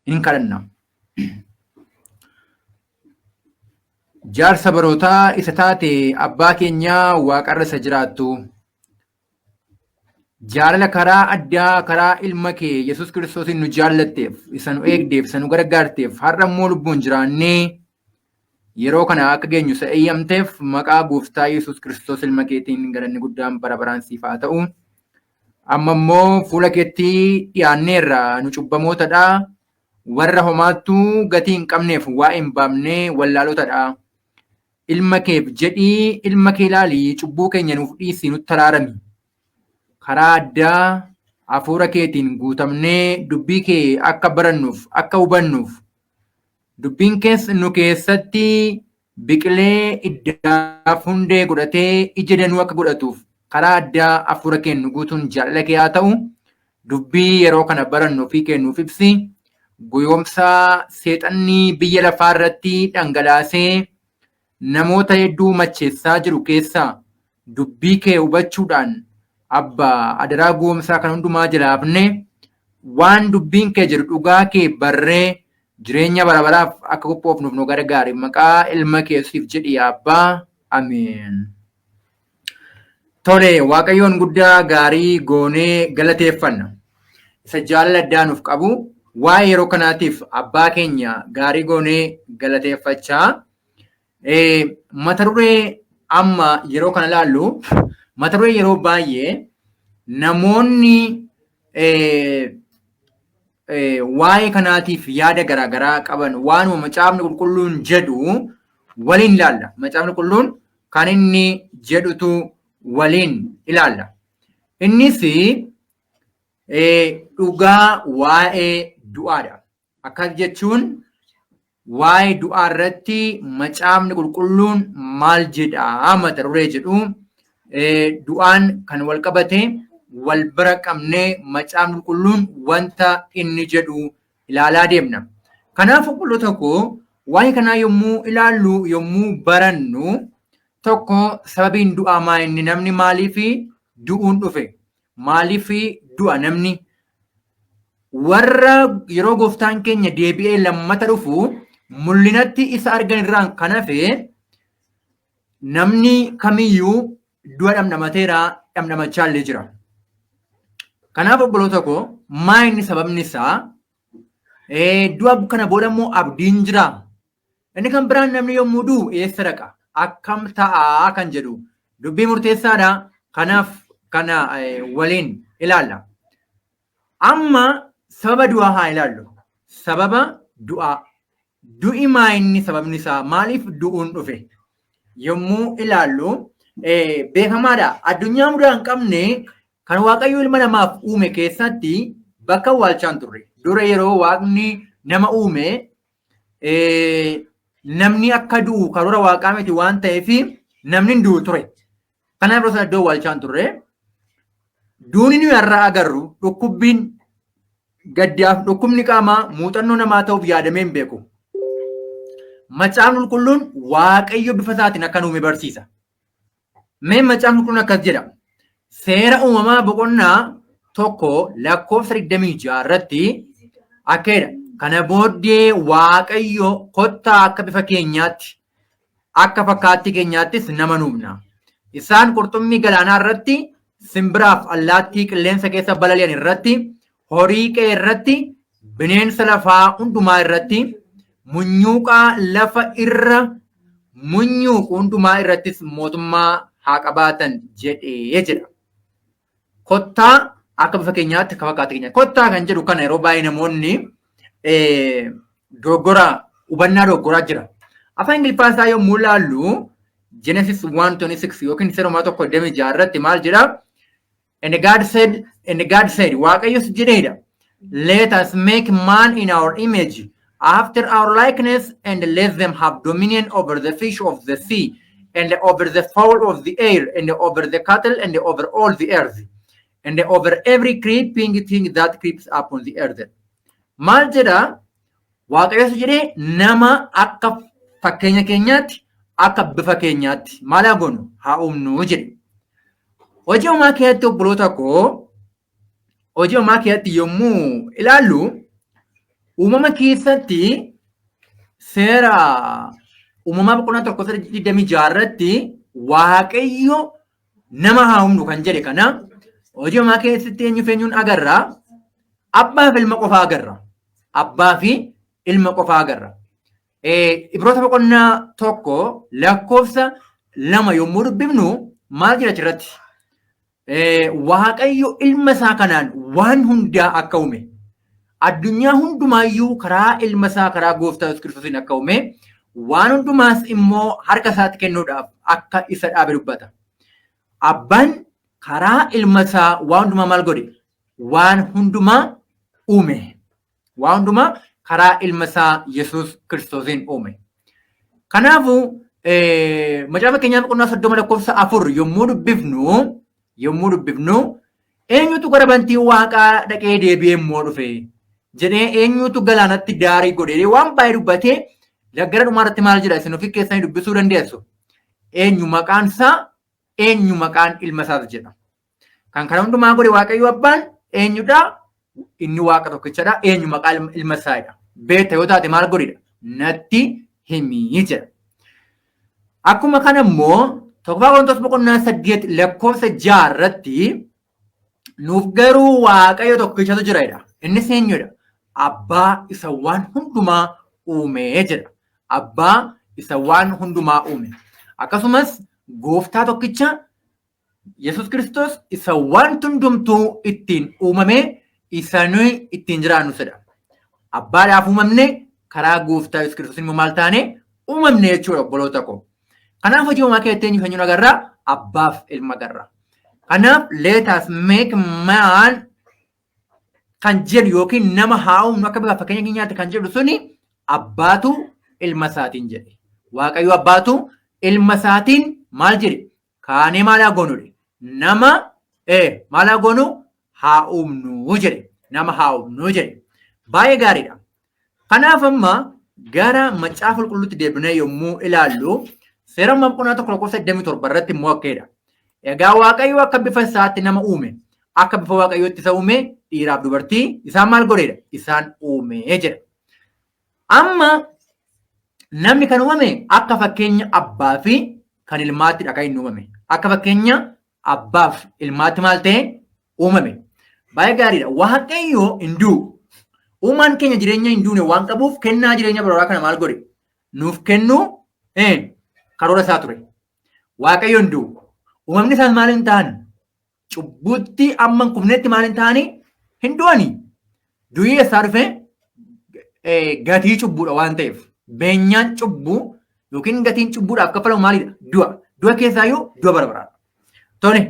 Hin kadhanna. Jaarsa barootaa isa taate abbaa keenyaa waaqarra isa jiraattu. Jaalala karaa addaa karaa ilma kee Yesuus Kiristoosiin nu jaallatteef, isa nu eegdeef, isa nu gargaarteef, har'a immoo lubbuun jiraannee yeroo kana akka geenyu isa eeyyamteef maqaa gooftaa Yesuus Kiristoos ilma keetiin galanni guddaan bara baraan siif haa ta'u. Amma immoo fuula keetti dhiyaanneerra nu cubbamootadha. Warra homaattuu gatii hin qabneef waa'ee hin baafne wallaalotadha. Ilma keef jedhii ilma kee ilaalii cubbuu keenya nuuf dhiisi nutti araarami. Karaa addaa hafuura keetiin guutamnee dubbii kee akka barannuuf akka hubannuuf dubbiin kees nu keessatti biqilee iddaaf hundee godhatee ija danuu akka godhatuuf karaa addaa hafuura keen nu guutuun jaalala kee haa ta'u. Dubbii yeroo kana barannu ofii kee nuuf ibsi. Goyoomsaa seexanni biyya lafaa irratti dhangalaasee namoota hedduu macheessaa jiru keessaa dubbii kee hubachuudhaan abbaa adaraa goomsaa kan hundumaa jalaafne waan dubbiin kee jedhu dhugaa kee barree jireenya bara baraaf akka qophoofnuuf nu gargaari. Maqaa ilma kee Yesuusiif jedhi yaa abbaa. Ameen. Tole, Waaqayyoon guddaa gaarii goonee galateeffanna. Isa jaalala addaa nuuf qabu waa'ee yeroo kanaatiif abbaa keenya gaarii goonee galateeffachaa. Mata duree amma yeroo kana ilaallu mata duree yeroo baay'ee namoonni waa'ee kanaatiif yaada garaagaraa qaban waanuma macaafni qulqulluun jedhu waliin ilaalla. Macaafni qulqulluun kan inni jedhutu waliin ilaalla. Innis dhugaa waa'ee du'aadha. Akkas jechuun waa'ee du'aa irratti macaafni qulqulluun maal jedha mata duree jedhu du'aan kan wal qabate wal bira qabnee macaafni qulqulluun wanta inni jedhu ilaalaa deemna. Kanaaf obboloota koo waa'ee kanaa yommuu ilaallu yommuu barannu tokko sababiin du'aa maa inni namni maaliif du'uun dhufe maaliif du'a namni warra yeroo gooftaan keenya deebi'ee lammata dhufu mul'inatti isa argan irraan kan hafe namni kamiyyuu du'a dhamdhamateera dhamdhamachaa illee jira. Kanaaf obboloota koo maa inni sababni isaa du'a kana booda immoo abdiin jira. Inni kan biraan namni yommuu du'u eessa dhaqa? Akkam ta'a kan jedhu dubbii murteessaadha. Kanaaf kana waliin ilaalla. Amma sababa du'aa haa ilaallu. Sababa du'aa. Du'i maa inni sababni isaa maaliif du'uun dhufe? Yommuu ilaallu beekamaadha. Addunyaa mudaa hin qabne kan Waaqayyo ilma namaaf uume keessatti bakka awwaalchaa hin turre. Dura yeroo Waaqni nama uume namni akka du'u karoora Waaqaa miti waan ta'eef namni hin du'u ture. Kanaaf yeroo sana iddoo awwaalchaa hin turre. Duuni nuyi har'a agarru dhukkubbiin gaddaaf dhukkubni qaamaa muuxannoo namaa ta'uuf yaadamee hin beeku. Macaafni qulqulluun Waaqayyo bifa isaatiin akka nu uume barsiisa. Mee macaafni qulqulluun akkas jedha. Seera uumamaa boqonnaa 1 lakkoofsa 26 irratti akka jedha. Kana booddee Waaqayyo kottaa akka bifa keenyaatti akka fakkaattii keenyaattis nama nuumna. Isaan qurxummii galaanaa irratti, simbiraaf allaattii qilleensa keessa balali'an irratti, horii qe'ee irratti, bineensa lafaa hundumaa irratti, munyuuqaa lafa irra munyuuqu hundumaa irrattis mootummaa haa qabaatan jedhee jedha. Kottaa akka bifa keenyaatti akka fakkaattii keenyaatti. Kottaa kan jedhu kana yeroo baay'ee namoonni dogoggora hubannaa dogoggoraa jira. Afaan Ingiliffaa isaa yommuu ilaallu Genesis 1:26 yookiin seera uumamaa 1:26 irratti maal jedha? And God said, Waaqayyos jedheedha. Let us make man in our image, after our likeness, and let them have dominion over the fish of the sea, and over the fowl of the air, and over the cattle, and over all the earth, and over every creeping thing that creeps upon the earth. Maal jedha? Waaqayyos jedhee nama akka fakkeenya keenyaatti, akka bifa keenyaatti maal haa goonu? Haa uumnu jedhe. Hojii uumaa keessatti obboloota koo hojii uumaa keessatti yommuu ilaallu Uumama keessatti seera uumamaa boqonnaa 1:26 irratti Waaqayyo nama haa uumnu kan jedhe kana hojii uumamaa keessatti eenyuuf eenyuun agarra? Abbaa fi ilma qofaa agarra. Abbaa fi ilma qofaa agarra. Ibroota boqonnaa 1 lakkoofsa 2 yommuu dubbifnu maal jedha achirratti? Waaqayyo ilma isaa kanaan waan hundaa akka uume, addunyaa hundumaayyuu karaa ilma isaa, karaa gooftaa Yesuus Kiristoosiin akka uume, waan hundumaas immoo harka isaatti kennuudhaaf akka isa dhaabe dubbata. Abbaan karaa ilma isaa waan hundumaa maal godhe? Waan hundumaa uume. Waan hundumaa karaa ilma isaa Yesuus Kiristoosiin uume. Kanaafuu macaafa fakkeenyaa boqonnaa 30 lakkoofsa 4 yommuu dubbifnu eenyutu gara bantii waaqaa dhaqee deebi'ee immoo dhufe jedhee, eenyutu galaanatti daarii godhee, waan baay'ee dubbatee gara dhumaa irratti maal jedha? Isin ofii keessanii dubbisuu dandeessu. Eenyu maqaan isaa, eenyu maqaan ilma isaas jedha. Kan kana hundumaa godhe Waaqayyo abbaan eenyudha? Inni Waaqa tokkichadha. Eenyu maqaa ilma isaadha? Beekta yoo taate maal godhidha? Natti himii jedha. Akkuma kana immoo 1ffaa Qorontos boqonnaa 8 lakkoofsa 6 irratti nuuf garuu Waaqayyo tokkichatu jira jedha. Innis eenyudha? Abbaa isa waan hundumaa uumee jedha. Abbaa isa waan hundumaa uume. Akkasumas gooftaa tokkicha Yesuus Kiristoos isa waan hundumtuu ittiin uumame, isa nuyi ittiin jiraannu jedha. Abbaadhaaf uumamne, karaa gooftaa Yesuus Kiristoos immoo maal taane? Uumamne jechuudha, obboloota koo. Kanaaf hojii uumaa keessatti eenyu eenyuun agarra? Abbaaf ilma agarra. Kanaaf "let us make man" kan jedhu yookiin nama haa uumnu akka bifa fakkeenya keenyaatti kan jedhu suni abbaatu ilma isaatiin jedhe. Waaqayyo abbaatu ilma isaatiin maal jedhe? Kaanee maal haa goonu? Nama maal haa goonu? Haa uumnu jedhe. Nama haa uumnu jedhe. Baay'ee gaariidha. Kanaaf amma gara macaafa qulqulluutti deebinee yommuu ilaallu seera boqonnaa 1 lakkoofsa 27 irratti immoo akkeedha. Egaa Waaqayyo akka bifa isaatti nama uume. Akka bifa Waaqayyootti isa uume, dhiiraaf dubartii isaan maal godheedha? Isaan uume jedha. Amma namni kan uumame akka fakkeenya abbaa fi kan ilmaattidha kan inni uumame. Akka fakkeenya abbaaf ilmaatti maal ta'e? Uumame. Baay'ee gaariidha. Waaqayyo hin du'u. Uumaan keenya jireenya hin duune waan qabuuf kennaa jireenya bara kana maal godhe? Nuuf kennuu karoora isaa ture. Waaqayyo hin du'u. Uumamni isaas maal hin ta'an? Cubbuutti amma hin kufnetti maal hin ta'ani? Hin du'ani. Du'ii eessaa dhufe? Gatii cubbuudha waan ta'eef. Beenyaan cubbuu yookiin gatiin cubbuudhaaf kaffalamu maalidha? Du'a. Du'a keessaayyuu du'a bara baraadha. Tole.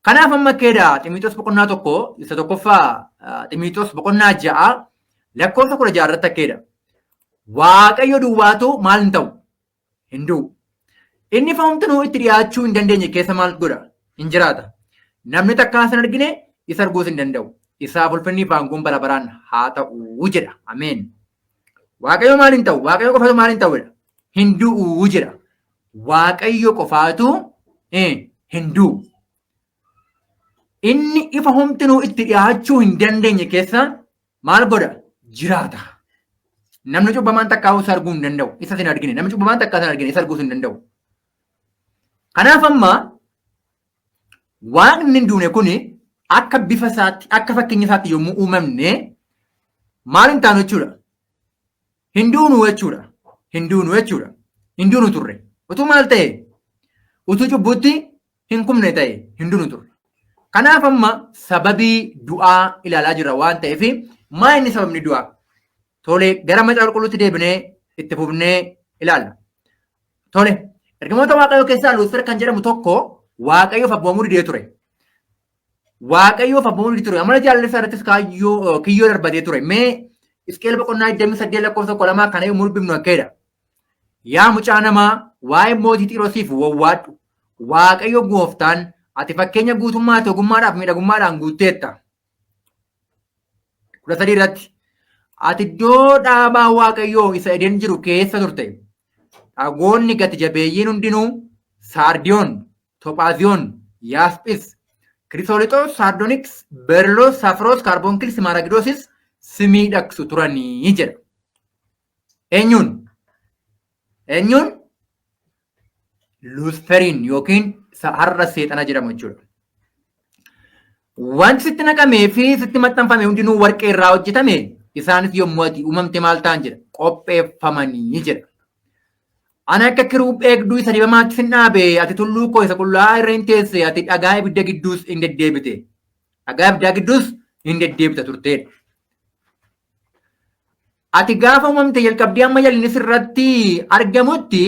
Kanaaf amma keedha Ximotewos boqonnaa 1, isa tokkoffaa Ximotewos boqonnaa 6 lakkoofsa 16 irratti akkeedha. Waaqayyo duwwaatu maal hin ta'u? Hin du'u. Inni foomtinuu itti dhiyaachuu hin dandeenye keessa maal godha? Hin jiraata. Namni takkaa san argine isa arguus hin danda'u. Isaaf ulfinni fi aangoon bara baraan haa ta'u jedha. Ameen. Waaqayyo maal hin ta'u? Waaqayyo qofaatu maal hin ta'u jedha? Hin du'u jedha. Waaqayyo qofaatu hin du'u. Inni ifa homtinuu itti dhiyaachuu hin dandeenye keessa maal godha? Jiraata. Namni cubbamaan takkaa isa arguu hin danda'u. Isa hin argine. Namni cubbamaan takkaa isa hin argine, isa arguus hin danda'u. Kanaaf amma Waaqni hin duune kuni akka bifa isaatti, akka fakkeenya isaatti yommuu uumamne maal hin taanu jechuudha? Hin duunu jechuudha. Hin duunu jechuudha. Hin duunu turre. Utuu maal ta'e? Utuu cubbuutti hin kufne ta'e hin duunu turre. Kanaaf amma sababii du'aa ilaalaa jirra waan ta'eef, maa inni sababni du'aa? Tole, gara macaafa qulqulluutti deebinee itti fufnee ilaalla. Tole, ergamoota Waaqayyoo keessaa Luusfer kan jedhamu tokko Waaqayyoof abboomamuu didee ture. Waaqayyoof abboomamuu didee ture. Amala jaalala isaa irrattis kaayyoo kiyyoo darbatee ture. Mee Hisqeel boqonnaa 28 lakkoofsa 1 2 kana yommuu dubbifnu akkeedha. Yaa mucaa namaa, waa'ee mootii Xiiroosiif wawwaadhu. Waaqayyo gooftaan, ati fakkeenya guutummaatti ogummaadhaaf miidhagummaadhaan guutteetta. 13 irratti ati iddoo dhaabaa Waaqayyoo isa Eden jiru keessa turte. Dhagoonni gati jabeeyyiin hundinuu saardiyoon, tophaaziyoon, yaaspis, kirisoolixoos, saardoniks, berloos, safroos, kaarboonkil, simaaragidoosis si miidhagsu turanii jedha. Eenyuun? Eenyuun? Luusferiin yookiin har'a seexana jedhamu jechuudha. Wanti sitti naqamee fi sitti maxxanfame hundinuu warqee irraa hojjetame isaanis yommuu ati uumamte maal ta'an jedha qopheeffamanii jedha. Ani akka kiruub eegduu isa dibamaatti sin dhaabe ati tulluu koo isa qullaa'aa irra hin teesse ati dhagaa ibidda gidduus hin deddeebite. Dhagaa ibiddaa gidduus hin deddeebita turteedha. Ati gaafa uumamte jalqabdee amma jallinni sirratti argamutti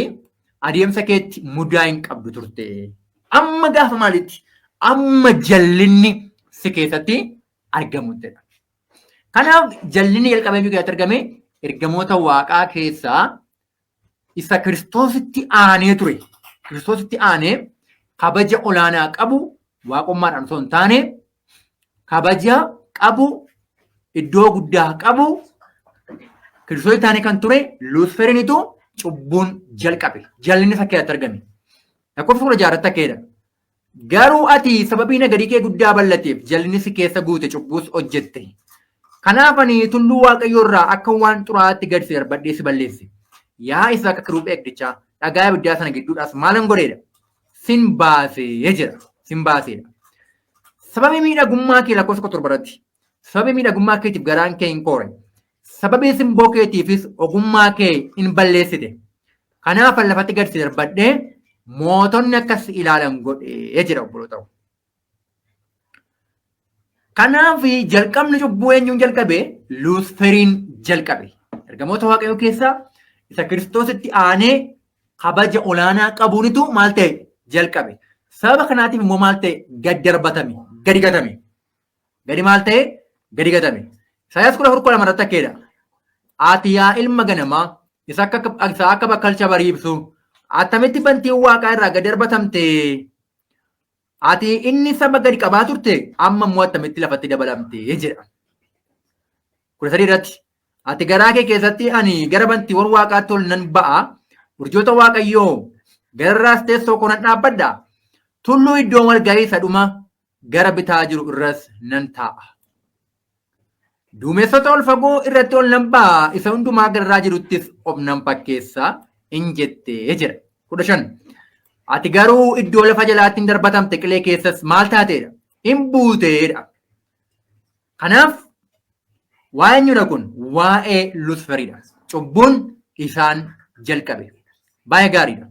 adeemsa keetti mudaa hin qabdu turte. Amma gaafa maalitti? Amma jallinni si keessatti argamuttidha. Kanaaf jallinni jalqabee biyya keessatti argame ergamoota waaqaa keessaa isa Kiristoositti aanee ture. Kiristoositti aanee kabaja olaanaa qabu waaqummaadhaan osoo hin taane kabaja qabu iddoo guddaa qabu Kiristoositti aanee kan ture Luusferinitu cubbuun jalqabe. Jallinni isa keessatti argame. Lakkoofsa kudha jaarratti akka jedha. Garuu ati sababii nagarii kee guddaa bal'ateef jallinni si keessa guute cubbuus hojjette. Kanaaf ani tulluu Waaqayyoo irraa akka waan xuraa'aatti gad si darbadhee si balleesse. Yaa isa akka kiruub eegdichaa dhagaa ibiddaa sana gidduudhaas maalan godheedha? Sin baasee jedha. Sin baaseedha. Sababii miidhagummaa kee lakkoofsa 17 irratti. Sababii miidhagummaa keetiif garaan kee hin koore. Sababii simboo keetiifis ogummaa kee in balleessite. Kanaaf an lafatti gad si darbadhee mootonni akka si ilaalan godhee jedha obboloota. Kanaaf jalqabni cubbuu eenyuun jalqabe? Luusferiin jalqabe. Ergamoota Waaqayyoo keessaa isa Kiristoositti aanee kabaja olaanaa qabuunitu maal ta'e jalqabe. Sababa kanaatiif immoo maal ta'e gad darbatame, gadi gatame. Gadi maal ta'e? Gadi gatame. Isaayyaas 14:12 irratti akkeedha. Ati yaa ilma ganamaa isa akka bakkalcha barii ibsu attamitti bantiin waaqaa irraa gad darbatamte? Ati inni saba gadi qabaa turte amma immoo attamitti lafatti dabalamte jedha. 13 irratti ati garaa kee keessatti ani gara bantiiwwan waaqaatti ol nan ba'a urjoota waaqayyoo gararraas teessoo koo nan dhaabbadha tulluu iddoo walga'ii isa dhuma gara bitaa jiru irras nan taa'a. Duumessota ol fagoo irratti ol nan ba'a, isa hundumaa gararraa jiruttis of nan fakkeessa in jette jedha. 15. Ati garuu iddoo lafa jalaatti hin darbatamte qilee keessas maal taateedha? In buuteedha. Kanaaf waa'ee eenyudha kun? Waa'ee Lusferiidha. Cubbuun isaan jalqabe. Baay'ee gaariidha.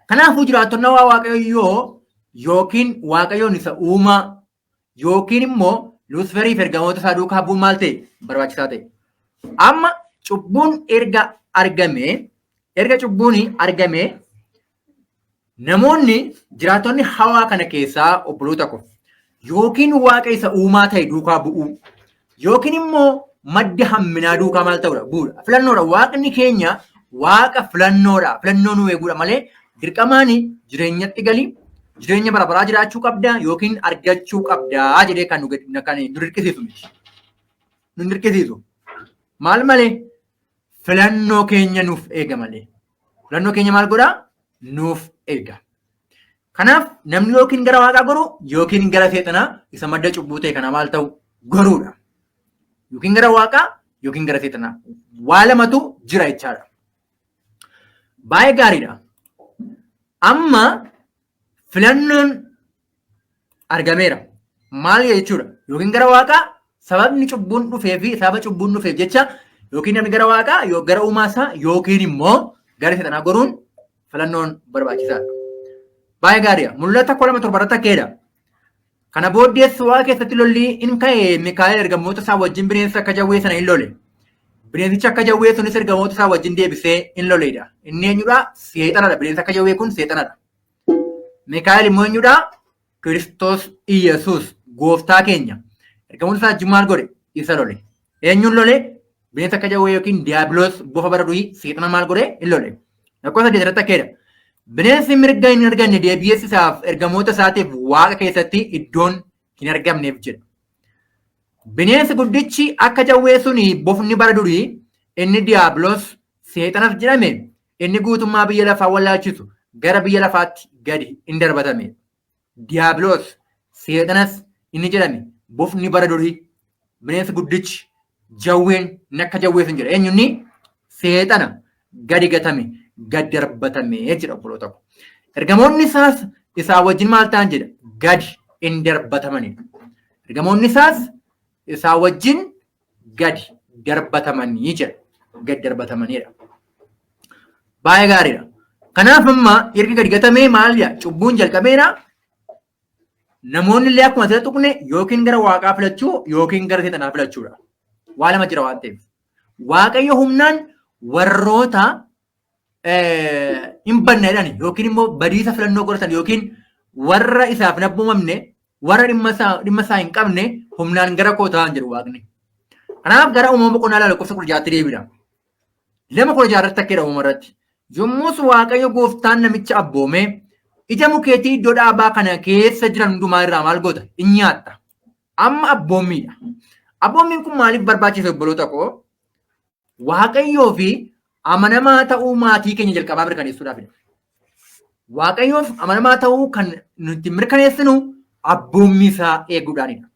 Kanaafuu jiraattonni hawaa Waaqayyoo yookiin Waaqayyoon isa uumaa yookiin immoo Luusferii fi ergamoota isaa duukaa bu'uun maal ta'e barbaachisaa ta'e. Amma cubbuun erga argame erga cubbuun argame namoonni jiraattonni hawaa kana keessaa obboloota ko yookiin waaqa isa uumaa ta'e duukaa bu'uu yookiin immoo madda hamminaa duukaa maal ta'uudha bu'uudha. Filannoodha. Waaqni keenya waaqa filannoodha. Filannoo nu eeguudha malee dirqamaan jireenyatti gali jireenya bara baraa jiraachuu qabda yookiin argachuu qabda jedhee kan nu kan nu dirqisiisu miti. Nu dirqisiisu. Maal malee filannoo keenya nuuf eega malee. Filannoo keenya maal godhaa? Nuuf eega. Kanaaf namni yookiin gara waaqaa goru yookiin gara seexanaa isa madda cubbuu ta'e kana maal ta'u goruudha. Yookiin gara waaqaa yookiin gara seexanaa. Waa lamatu jira jechaadha. Baay'ee gaariidha. Amma filannoon argameera. Maal jechuudha? Yookiin gara waaqaa sababni cubbuun dhufee fi sababa cubbuun dhufeef jecha yookiin namni gara waaqaa gara uumaa isaa yookiin immoo gara seexanaa goruun filannoon barbaachisaadha. Baay'ee gaariidha. Mul'ata 12:7 irratti akkeedha. Kana booddees waaqa keessatti lolli in ka'e Mikaa'el ergamoota isaa wajjin bineensa akka jawwee sana in lole. Bineensichi akka jawwee sunis ergamoota isaa wajjin deebisee in loleedha. Inni eenyudha? Seexanadha. Bineensi akka jawwee kun seexanadha. Mikaa'el immoo eenyudha? Kiristoos Iyyasuus gooftaa keenya. Ergamoota isaa wajjin maal godhe? Isa lole. Eenyuun lole? Bineensa akka jawwee yookiin diiyaabiloos bofa bara durii seexana maal godhe? In lole. Lakkoofsa 8 irratti akkeedha. Bineensi mirga hin arganne deebi'ees isaaf ergamoota isaatiif waaqa keessatti iddoon hin argamneef jedha. Bineensi guddichi akka jawwee suni bofni bara durii inni diiyaabiloos seexanas jedhame inni guutummaa biyya lafaa wallaalchisu gara biyya lafaatti gadi in darbatame. Diiyaabiloos seexanas inni jedhame bofni bara durii bineensi guddichi Jawween akka jawwee sun jedha. Eenyunni seexana gadi gatame, gad darbatame jedha obboloota ko. Ergamoonni isaas isaa wajjin maal ta'an jedha? Gadi in darbatamanidha. Ergamoonni isaas isaa wajjin gadi darbatamanii jedha. Gadi darbatamanidha. Baay'ee gaariidha. Kanaaf amma erga gadi gatamee maal jedha? Cubbuun jalqabeera. Namoonni illee akkuma asirra tuqne yookiin gara waaqaa filachuu yookiin gara seexanaa filachuudha. Waa lama jira waan ta'eef. Waaqayyo humnaan warroota hin badne jedhan yookiin immoo badiisa filannoo godhatan yookiin warra isaaf hin abboomamne, warra dhimma isaa hin qabne humnaan gara koo ta'an jedhu waaqni. Kanaaf gara Uumama boqonnaa 2 lakkoofsa 16tti deebina. 2:16 irratti akka jedhamu irratti. Yommus Waaqayyo gooftaan namicha abboome, ija mukeetii iddoo dhaabaa kana keessa jiran hundumaa irraa maal goota? In nyaatta. Amma abboommiidha. Abboommiin kun maaliif barbaachise, obboloota koo? Waaqayyoo fi amanamaa ta'uu maatii keenya jalqabaa mirkaneessuudhaafidha. Waaqayyoof amanamaa ta'uu kan nuti mirkaneessinu abboommii isaa eeguudhaanidha.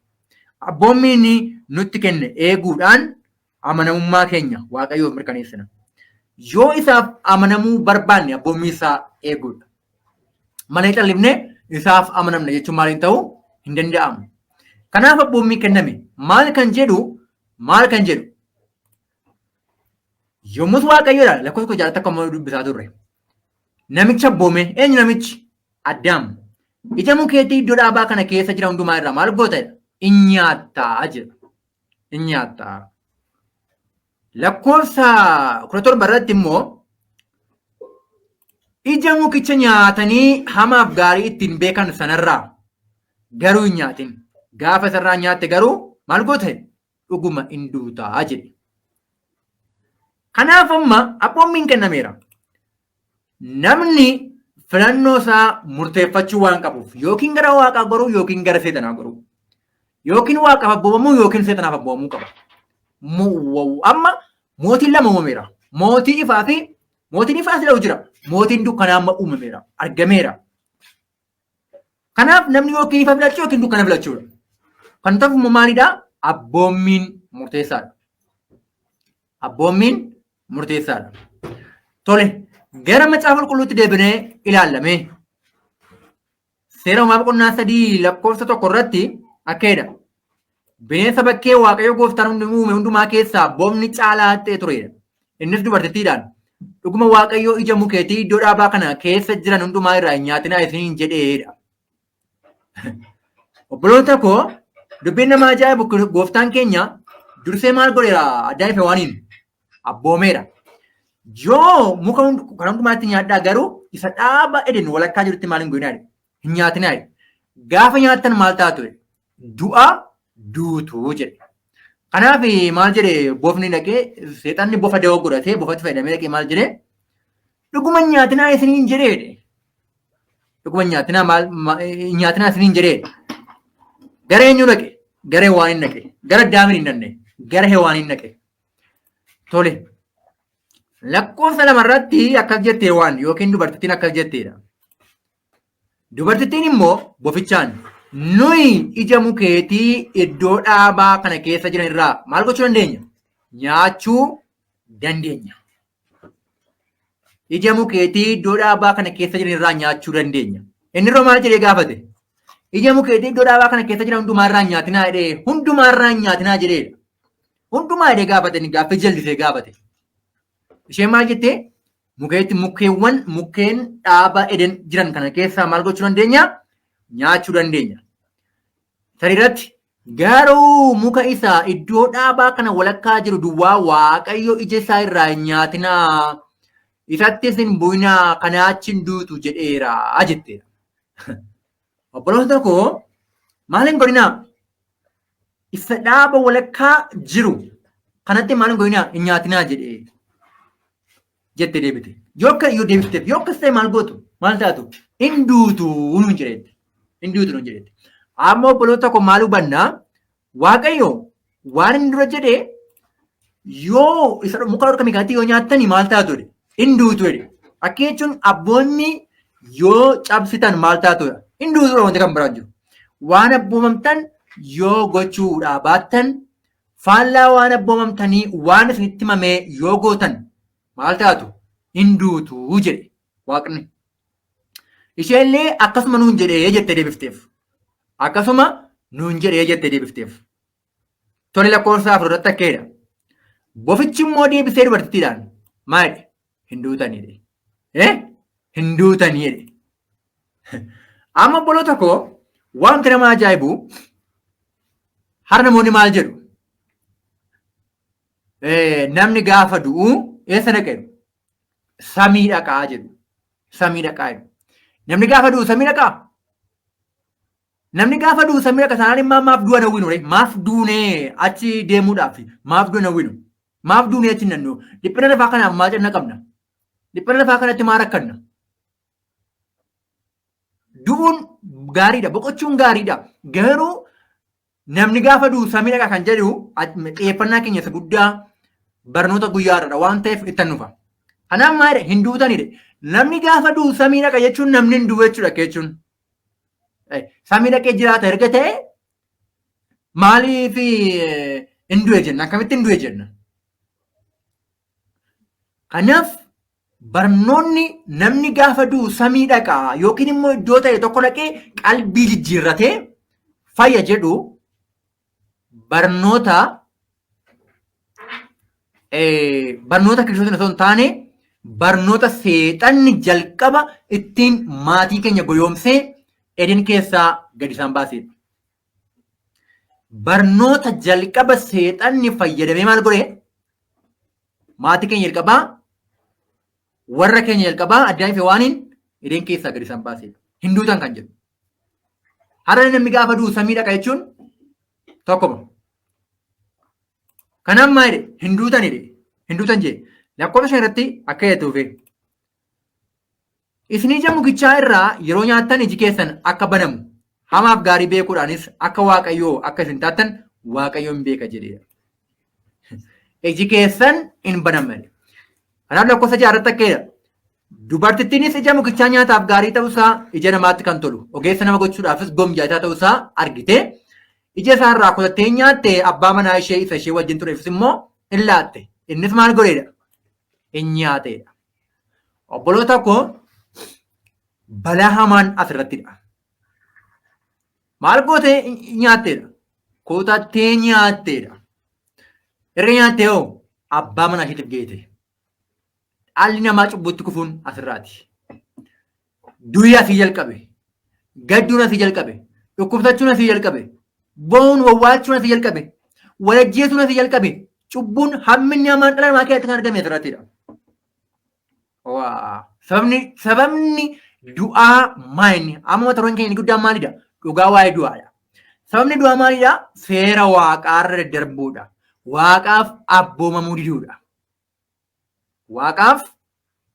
Abboommii inni nutti kenne eeguudhaan amanamummaa keenya Waaqayyoof mirkaneessina. Yoo isaaf amanamuu barbaanne abboommii isaa eeguudha. Malee callifnee isaaf amanamna jechuun maaliin ta'uu hin danda'amu. Kanaaf abboommii kenname maal kan jedhu yommus Waaqayyoodha lakkoofsa koo jaalatti akkuma dubbisaa turre. Namicha abboome. Eenyu namichi? Addaam. Ija mukeetii iddoo dhaabaa kana keessa jiran hundumaa irraa maal goota? In nyaattaa jedha. In nyaattaa. Lakkoofsa 17 irratti immoo ija mukicha nyaatanii hamaaf gaarii ittiin beekan sanarraa garuu hin nyaatin. Gaafa isarraa nyaatte garuu maal goota? Dhuguma in duutaa jedhe. Kanaaf amma abboommiin kennameera. Namni filannoo isaa murteeffachuu waan qabuuf yookiin gara waaqaa goruu yookiin gara seexanaa goruu. Yookiin waaqaaf abboomamuu yookiin seexanaaf abboomamuu qaba. Amma mootiin lama uumameera. Mootii ifaa fi mootiin ifaa sila jira. Mootiin dukkanaa amma uumameera. Argameera. Kanaaf namni yookiin ifa filachuu yookiin dukkana filachuudha. Kan ta'u immoo maalidhaa? Abboommiin murteessaadha. Abboommiin murteessaadha. Tole, gara Macaafa Qulqulluutti deebinee ilaallame. Seera Uumamaa boqonnaa 3 lakkoofsa 1 irratti akka jedha. Bineensa bakkee Waaqayyo gooftaan hundi uume hundumaa keessaa bofni caalaa ta'e turedha. Innis dubartittiidhaan, dhuguma Waaqayyo ija mukeetii iddoo dhaabaa kana keessa jiran hundumaa irraa hin nyaatinaa isiniin jedheedha. Obboloota koo, dubbiin nama ajaa'ibu gooftaan keenya dursee maal godheera? Addaamiif Hewaaniin abboomeera. Yoo muka kan hundumaatti nyaadhaa, garuu isa dhaaba Eden walakkaa jirutti maal hin godhinaa? Hin nyaatinaa. Gaafa nyaattan maal taatu? Du'a duutu jedhe. Kanaaf maal jedhe bofni dhaqee? Seexanni bofa dawoo godhatee bofatti fayyadamee dhaqee maal jedhe? Dhuguma hin nyaatinaa isiniin jedhee. Dhuguma hin nyaatinaa, maal hin nyaatinaa isiniin jedhee. Gara eenyu dhaqe? Gara Hewaan hin dhaqe. Gara Addaamin hin dhaqne. Gara Hewaan hin dhaqe. Tole. Lakkoofsa 2 irratti akkas jette Hewaan yookiin dubartittiin akkas jetteedha. Dubartittiin immoo bofichaan, nuyi ija mukeetii iddoo dhaabaa kana keessa jiran irraa maal gochuu dandeenya? Nyaachuu dandeenya. Ija mukeetii iddoo dhaabaa kana keessa jiran irraa nyaachuu dandeenya. Inni irra maal jedhee gaafate? Ija mukeetii iddoo dhaabaa kana keessa jiran hundumaa irraa nyaatinaa jedhee, hundumaa irraa nyaatinaa jedheedha. Hundumaa jedhee gaafate, inni gaaffii jallisee gaafate. Isheen maal jettee? Mukeetti mukkeewwan mukkeen dhaaba Eden jiran kana keessaa maal gochuu dandeenya? Nyaachuu dandeenya. Sadiirratti garuu muka isaa iddoo dhaabaa kana walakkaa jiru duwwaa Waaqayyo ija isaa irraa hin nyaatinaa. Isattis hin bu'inaa, kanaa achi hin duutu jedheera jetteera. Obboloota koo, maal hin godhinaa? Isa dhaaba walakkaa jiru kanatti maal hin godhinaa? Hin nyaatinaa jedhee jette deebite. Yoo akka yoo deebifteef, yoo akkas ta'e maal gootu? Maal taatu? Hin duutu nuun jedheetti. Hin duutu nuun jedheetti. Amma obboloota koo, maal hubannaa? Waaqayyo waan inni dura jedhee yoo isa muka dhorkame kanatti yoo nyaattani maal taatu jedhe? Hin duutu jedhe. Akka jechuun abboonni yoo cabsitan maal taatu? Hin duutu, wanti kan biraan jiru. Waan abboomamtan yoo gochuudhaa baattan Faallaa waan abboomamtanii waan isinitti himamee yoo gootan maal taatu? Hin duutu jedhe Waaqni. Isheellee akkasuma nuun jedhee jettee deebifteef. Akkasuma nuun jedhee jettee deebifteef. Tole lakkoofsa 4 irratti akkeedha. Bofichi immoo deebisee dubartittiidhaan maal jedhe? Hin duutanii jedhe. Eh? Hin duutanii jedhe. Amma obboloota koo wanti nama ajaa'ibu har namoonni maal jedhu? Namni gaafa du'u eessa dhaqa jedhu? Samii dhaqaa jedhu. Samii dhaqaa jedhu. Namni gaafa du'u samii dhaqaa? Namni gaafa du'u samii dhaqa taanaan immoo maaf du'a hawwinu ree? Maaf duunee achi deemuudhaaf maaf du'a hawwinu? Maaf duunee achi nannu? Dhiphina lafaa kanaaf maal cinna qabna? Dhiphina lafaa kanatti maal rakkanna? Du'uun gaariidha, boqochuun gaariidha. Garuu namni gaafa du'u samii dhaqa kan jedhu xiyyeeffannaa keenya isa guddaa barnoota guyyaa irra waan ta'eef ittan dhufa. Kanaaf maal hin duutanidha. Namni gaafa du'u samii dhaqa jechuun namni hin du'u jechuudha jechuun. Samii dhaqee jiraata erga ta'e maaliif hin du'e jenna? Akkamitti hin du'e jenna? Kanaaf barnoonni namni gaafa du'u samii dhaqa yookiin immoo iddoo ta'e tokko dhaqee qalbii jijjiirratee fayya jedhu barnoota barnoota kiristoos osoo hin taane barnoota seexanni jalqaba ittiin maatii keenya goyoomsee Eden keessaa gadi isaan baasedha. Barnoota jalqaba seexanni fayyadamee maal godhe? Maatii keenya jalqabaa warra keenya jalqabaa Addaamii fi Hewaaniin Eden keessaa gadi isaan baasedha. Hin duutan kan jedhu. Har'a namni gaafa du'u samii dhaqa jechuun tokkuma. Kanaaf maal jedhe? Hin duutan jedhe. Hin duutan jedhe. Lakkoofsa 5 irratti akka jedhuufi. Isin ija mukichaa irraa yeroo nyaattan iji keessan akka banamu, hamaaf gaarii beekuudhaanis akka Waaqayyoo akka isin taattan Waaqayyo hin beeka jedheera. Iji keessan hin banama jedhe. Kanaaf lakkoofsa 6 irratti akka jedha. Dubartittiinis ija mukichaa nyaataaf gaarii ta'uusaa ija namaatti kan tolu, ogeessa nama gochuudhaafis gomjaataa ta'uusaa argite. Ija isaa irraa kutattee nyaatte, abbaa manaa ishee isa ishee wajjin tureefis immoo in laatte. Innis maal godheedha? In nyaateedha. Obboloota koo balaa hamaan asirrattidha. Maal gootee nyaatteedha? Kutattee nyaatteedha. Erga nyaattee hoo abbaa manaa isheetiif geete. Dhalli namaa cubbuutti kufuun asirraati. Du'i asii jalqabe. Gadduun asii jalqabe. Dhukkubsachuun asii jalqabe. Bo'uun wawwaachuun asii jalqabe. Walajjeesuun asii jalqabe. Cubbuun hamminni hamaan dhala namaa keessatti kan argame asirrattidha. Waa. Sababni du'aa maali? Amma mata dureen keenya inni guddaan maalidha? Dhugaa waa'ee du'aadha. Sababni du'aa maalidha? Seera waaqaarra daddarbuudha. Waaqaaf abboomamuu diduudha. Waaqaaf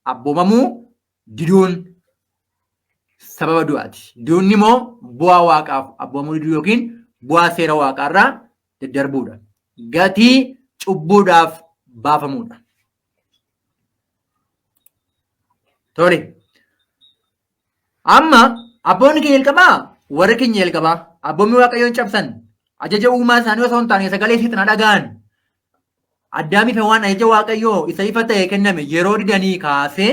abboomamuu diduun sababa du'aati. Duunni immoo bu'aa waaqaaf abboomamuu diduu yookiin bu'aa seera waaqaarraa daddarbuudha. Gatii cubbuudhaaf baafamuudha. Tole. Amma abboonni keenya jalqabaa warri keenya jalqabaa abboonni waaqayyoon cabsan ajaja uumaa isaanii osoo hin taane sagalee seexanaa dhaga'an. Addaamii fi Hewaan ajaja Waaqayyoo isa ifa ta'e kenname yeroo didanii kaasee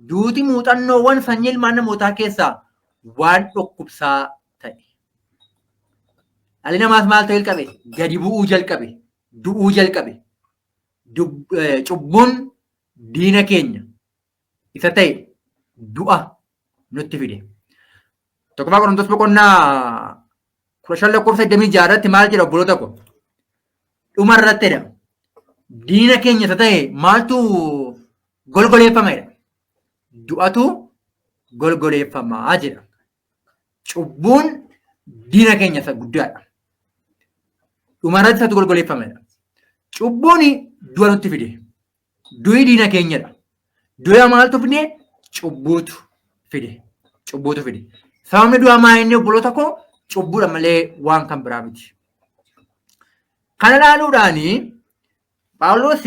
duuti muuxannoowwan sanyii ilmaan namootaa keessaa waan dhukkubsaa ta'e. Dhalli namaas maal ta'uu jalqabe? Gadi bu'uu jalqabe. Du'uu jalqabe. Cubbuun diina keenya isa ta'e du'a nutti fide. Tokkoffaa Qorontos boqonnaa 15 lakkoofsa 26 irratti maal jedha obboloota ko? Dhuma irratti jedha. Diina keenya isa ta'e maaltu golgoleeffama jedha. Du'atu golgoleeffamaa jedha. Cubbuun diina keenya isa guddaadha. Dhuma irratti isatu golgoleeffama jedha. Cubbuun du'a nutti fide. Du'i diina keenyadha. Du'a maaltu fide? Cubbuutu fide. Cubbuutu fide. Sababni du'a maa inni obboloota koo cubbuudha malee waan kan biraa miti. Kana ilaaluudhaan Phaawulos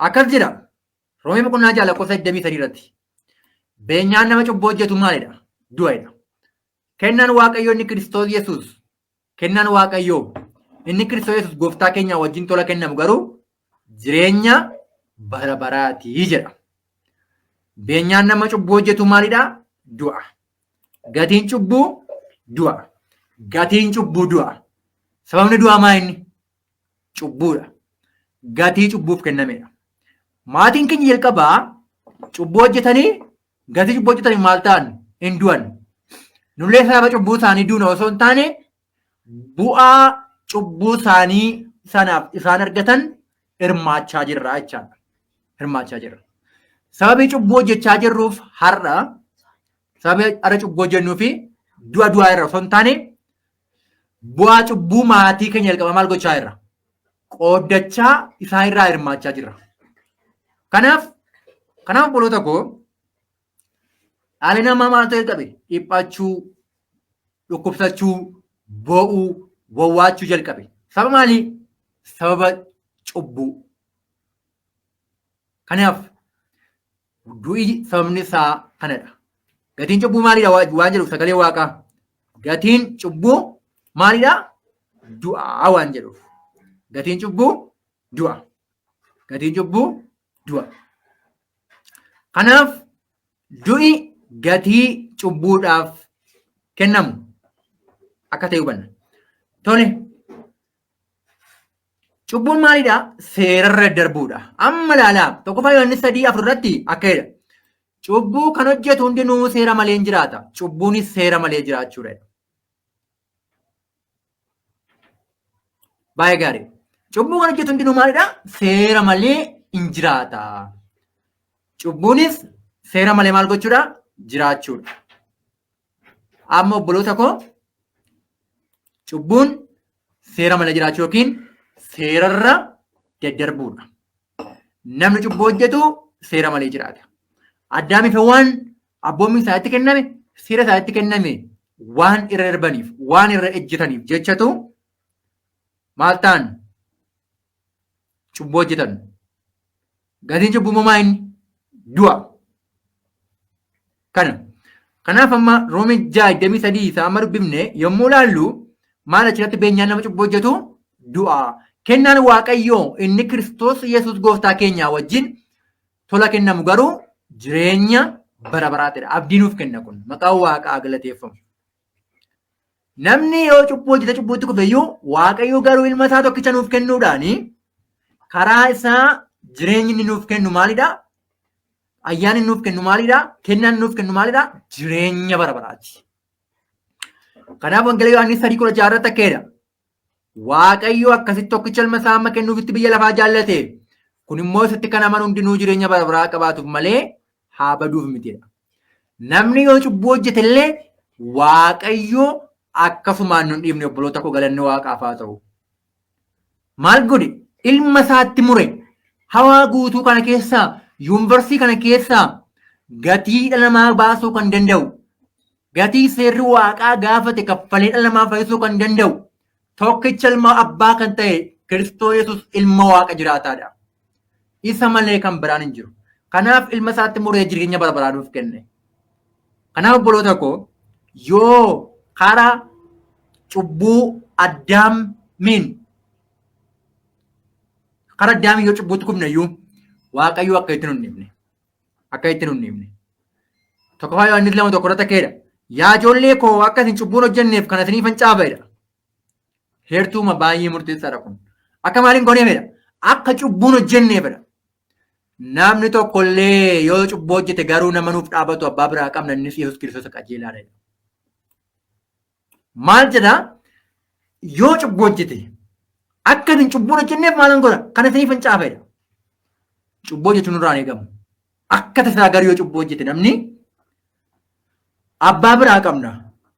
akkas jedha. Roomee boqonnaa 6 lakkoofsa 23 irratti. Beenyaan nama cubbuu hojjetu maalidha? Du'adha. Kennaan Waaqayyoo inni Kiristoos Yesuus Kennaan Waaqayyoo inni Kiristoos Yesuus gooftaa keenya wajjin tola kennamu garuu jireenya bara baraati jedha. Beenyaan nama cubbuu hojjetu maalidha? Du'a. Gatiin cubbuu du'a. Gatiin cubbuu du'a. Sababni du'aa maa inni? Cubbuudha. Gatii cubbuuf kennamedha. Maatiin keenya jalqabaa cubbuu hojjetanii gatii cubbuu hojjetanii maal ta'an? Hin du'an. Nullee sababa cubbuu isaanii duuna osoo hin taane bu'aa cubbuu isaanii sanaaf isaan argatan hirmaachaa jirra jechaadha. Hirmaachaa jirra. Sababii cubbuu hojjechaa jirruuf har'a sababii har'a cubbuu hojjennuu fi du'a du'aa irra osoo hin taane bu'aa cubbuu maatii keenya jalqaba maal gochaa jirra? Qooddachaa isaan irraa hirmaachaa jirra. Kanaaf obboloota koo dhalli namaa maaltu jalqabe? Dhiphachuu, dhukkubsachuu, boo'uu, wawwaachuu jalqabe. Sababa maalii? Sababa cubbuu. Kanaaf du'i sababni isaa kanadha. Gatiin cubbuu maalidha waan jedhuuf sagalee waaqaa. Gatiin cubbuu maalidha? Du'aa waan jedhuuf. Gatiin cubbuu du'a. Gatiin cubbuu du'a. Kanaaf du'i gatii cubbuudhaaf kennamu akka ta'e hubanna. Tole. Cubbuun maalidha? Seerarra darbuudha. Amma ilaalaa tokkoffaa Yohaannis 3:4 irratti akka jedha. Cubbuu kan hojjetu hundinuu seera malee hin jiraata. Cubbuunis seera malee jiraachuudha. Baay'ee gaarii. Cubbuu kan hojjetu hundinuu maalidha? Seera malee hin jiraata. Cubbuunis seera malee maal gochuudha? Jiraachuudha. Amma obboloota koo cubbuun seera malee jiraachuu yookiin seerarra daddarbuudha. Namni cubbuu hojjetu seera malee jiraata. Addaamii fi Hewwaan abboommi isaanitti kenname, seera isaanitti kenname waan irra darbaniif, waan irra ejjetaniif jechatu maal ta'an? Cubbuu hojjetan. Gatiin cubbuu immoo maa inni? Du'a. Kana. Kanaaf amma Roomee 6:23 isa amma dubbifne yommuu ilaallu maal achirratti beenyaan nama cubbuu hojjetu du'a. Kennaan Waaqayyoo inni Kiristoos Yesuus gooftaa keenyaa wajjin tola kennamu garuu jireenya bara baraatidha. Abdii nuuf kenna kun. Maqaan Waaqaa galateeffamu. Namni yoo cubbuu hojjete cubbuutti kufe iyyuu Waaqayyo garuu ilma isaa tokkicha nuuf kennuudhaani karaa isaa jireenyi inni nuuf kennu maalidha? Ayyaanni nuuf kennu maalidha? Kennaan nuuf kennu maalidha? Jireenya bara baraati. Kanaaf Wangeela Yohaannis 3:16 irratti akka jedha. Waaqayyo akkasitti tokkicha ilma isaa amma kennuufitti biyya lafaa jaallate. Kun immoo isatti kan amanu hundinuu jireenya bara baraa qabaatuuf malee haa baduuf mitidha. Namni yoo cubbuu hojjete illee Waaqayyo akkasumaan nun dhiifne obboloota koo galanni Waaqaaf haa ta'u. Maal godhe? Ilma isaatti mure. Hawaa guutuu kana keessaa, yuunivarsiitii kana keessaa gatii dhala namaa baasuu kan danda'u, gatii seerri Waaqaa gaafate kaffalee dhala namaa fayyisuu kan danda'u, tokkicha ilma abbaa kan ta'e Kiristoos Yesuus ilma Waaqa jiraataadha. Isa malee kan biraan hin jiru. Kanaaf ilma isaatti muree jireenya bara baraa nuuf kenne. Kanaaf obboloota koo yoo karaa cubbuu Addaamiin karaa Addaamiin yoo cubbuutti kufne iyyuu Waaqayyo akka itti nun dhiifne. Akka itti nun dhiifne. Tokkoffaa Yohaannis 2:1 irratti akka jedha. Yaa ijoollee koo akka isin cubbuun hojjenneef kana isiniifan caafa jedha. Heertuuma baay'ee murteessaadha kun. Akka maaliin gooneefidha? Akka cubbuun hojjenneefidha. Namni tokkollee yoo cubbuu hojjete garuu nama nuuf dhaabatu abbaa biraa qabna innis Yesuus Kiristoos qajeelaadha. Maal jedha? Yoo cubbuu hojjete akka isin cubbuun hojjenneef maalan godha? Kana isiniif hin caafedha. Cubbuu hojjechuun nurraa hin eegamu. Akka tasaa garuu yoo cubbuu hojjete namni abbaa biraa qabna.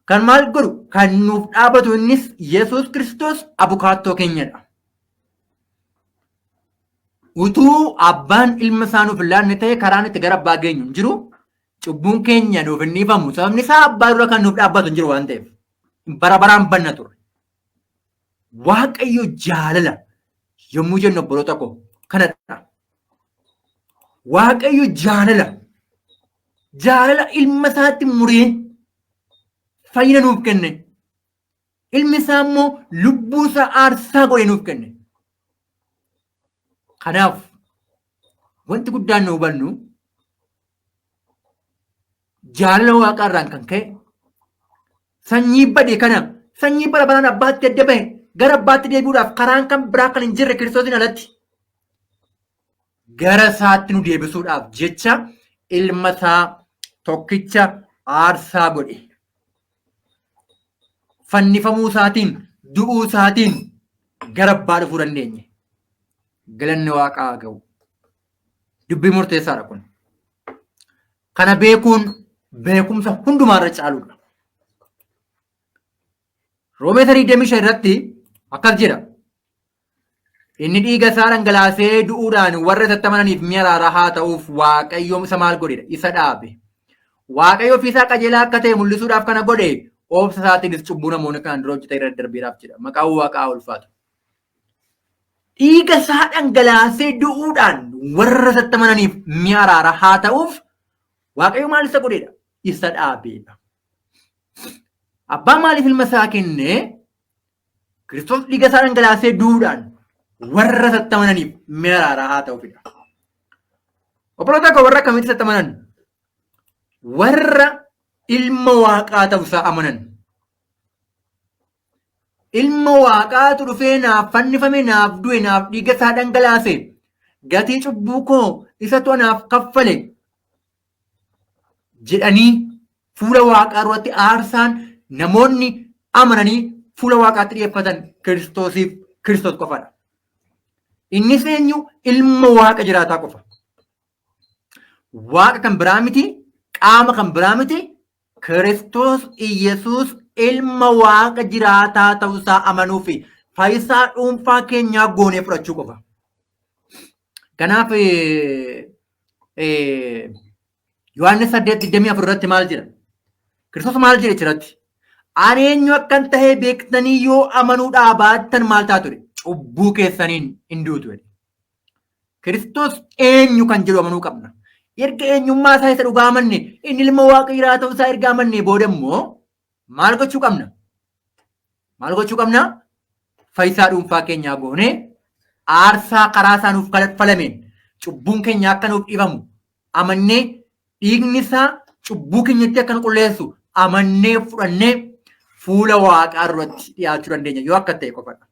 Kan maal godhu? Kan nuuf dhaabatu innis Yesuus Kiristoos abukaattoo keenyadha. Utuu abbaan ilma isaa nuuf hin laanne ta'e karaan itti gara abbaa geenyu hin jiru. Cubbuun keenya nuuf hin dhiifamu. Sababni isaa abbaa dura kan nuuf dhaabbatu hin jiru waan ta'eef. Bara baraan banna turre. Waaqayyo jaalala yommuu jennu obboloota koo kanadha. Waaqayyo jaalala. Jaalala ilma isaatti muree fayyina nuuf kenne. Ilmi isaa immoo lubbuu isaa aarsaa godhee nuuf kenne. Kanaaf wanti guddaan nu hubannu jaalala waaqaa irraan kan ka'e sanyii bade kana sanyii bara baraan abbaatti adda bahe gara abbaatti deebi'uudhaaf karaan kan biraa kan hin jirre Kiristoosiin alatti gara isaatti nu deebisuudhaaf jecha ilma isaa tokkicha aarsaa godhe. Fannifamuu isaatiin du'uu isaatiin gara abbaa dhufuu dandeenye. Galanni waaqaa haa ga'u. Dubbii murteessaadha kun. Kana beekuun beekumsa hundumaarra caaludha. Roomee 25 irratti akkas jedha. Inni dhiiga isaa dhangalaasee du'uudhaan warra isatti amananiif mi'a araaraa haa ta'uuf Waaqayyo isa maal godhedha? Isa dhaabe. Waaqayyo ofii isaa qajeelaa akka ta'e mul'isuudhaaf kana godhe obsa isaatiinis cubbuu namoonni kanaan dura hojjetan irra darbeeraaf jedha. Maqaan Waaqaa ulfaatu. Dhiiga isaa dhangalaasee du'uudhaan warra isatti amananiif mi'a araaraa haa ta'uuf Waaqayyo maal isa godhedha? Isa dhaabeedha. Abbaan maaliif ilma isaa kennee? Kiristoos dhiiga isaa dhangalaasee du'uudhaan warra isatti amananiif mi'a araaraa haa ta'uufidha. Obboloota koo warra akkamitti isatti amanan? Warra ilma waaqaa ta'uu isaa amanan. Ilma waaqaatu dhufee naaf fannifame, naaf du'e, naaf dhiiga isaa dhangalaase. Gatii cubbuu koo isatu anaaf kaffale jedhanii fuula waaqaa duratti aarsaan namoonni amananii fuula waaqaatti dhiyeeffatan Kiristoosiif Kiristoos qofadha. Innis eenyu? Ilma waaqa jiraataa qofa. Waaqa kan biraa miti, qaama kan biraa miti, Kiristoos Iyyasuus ilma waaqa jiraataa ta'uusaa amanuu fi fayyisaa dhuunfaa keenyaa goonee fudhachuu qofa. Kanaaf Yohaannis 8:24 irratti maal jedha? Kiristoos maal jedhe achirratti? Ani eenyu akkan ta'e beektanii yoo amanuudhaa baattan maal taatu jedhe? Cubbuu keessaniin hin duutu jedhe. Kiristoos eenyu kan jedhu amanuu qabna. Erga eenyummaa isaa isa dhugaa amanne, inni ilma Waaqa jiraa ta'uu isaa erga amannee booda immoo maal gochuu qabna? Maal gochuu qabna? Fayyisaa dhuunfaa keenyaa goonee aarsaa karaa isaa nuuf kaffalameen cubbuun keenya akka nuuf dhiifamu amannee dhiigni isaa cubbuu keenyatti akka nu qulleessu amannee fudhannee fuula Waaqaa duratti dhiyaachuu dandeenya yoo akka ta'e qofadha.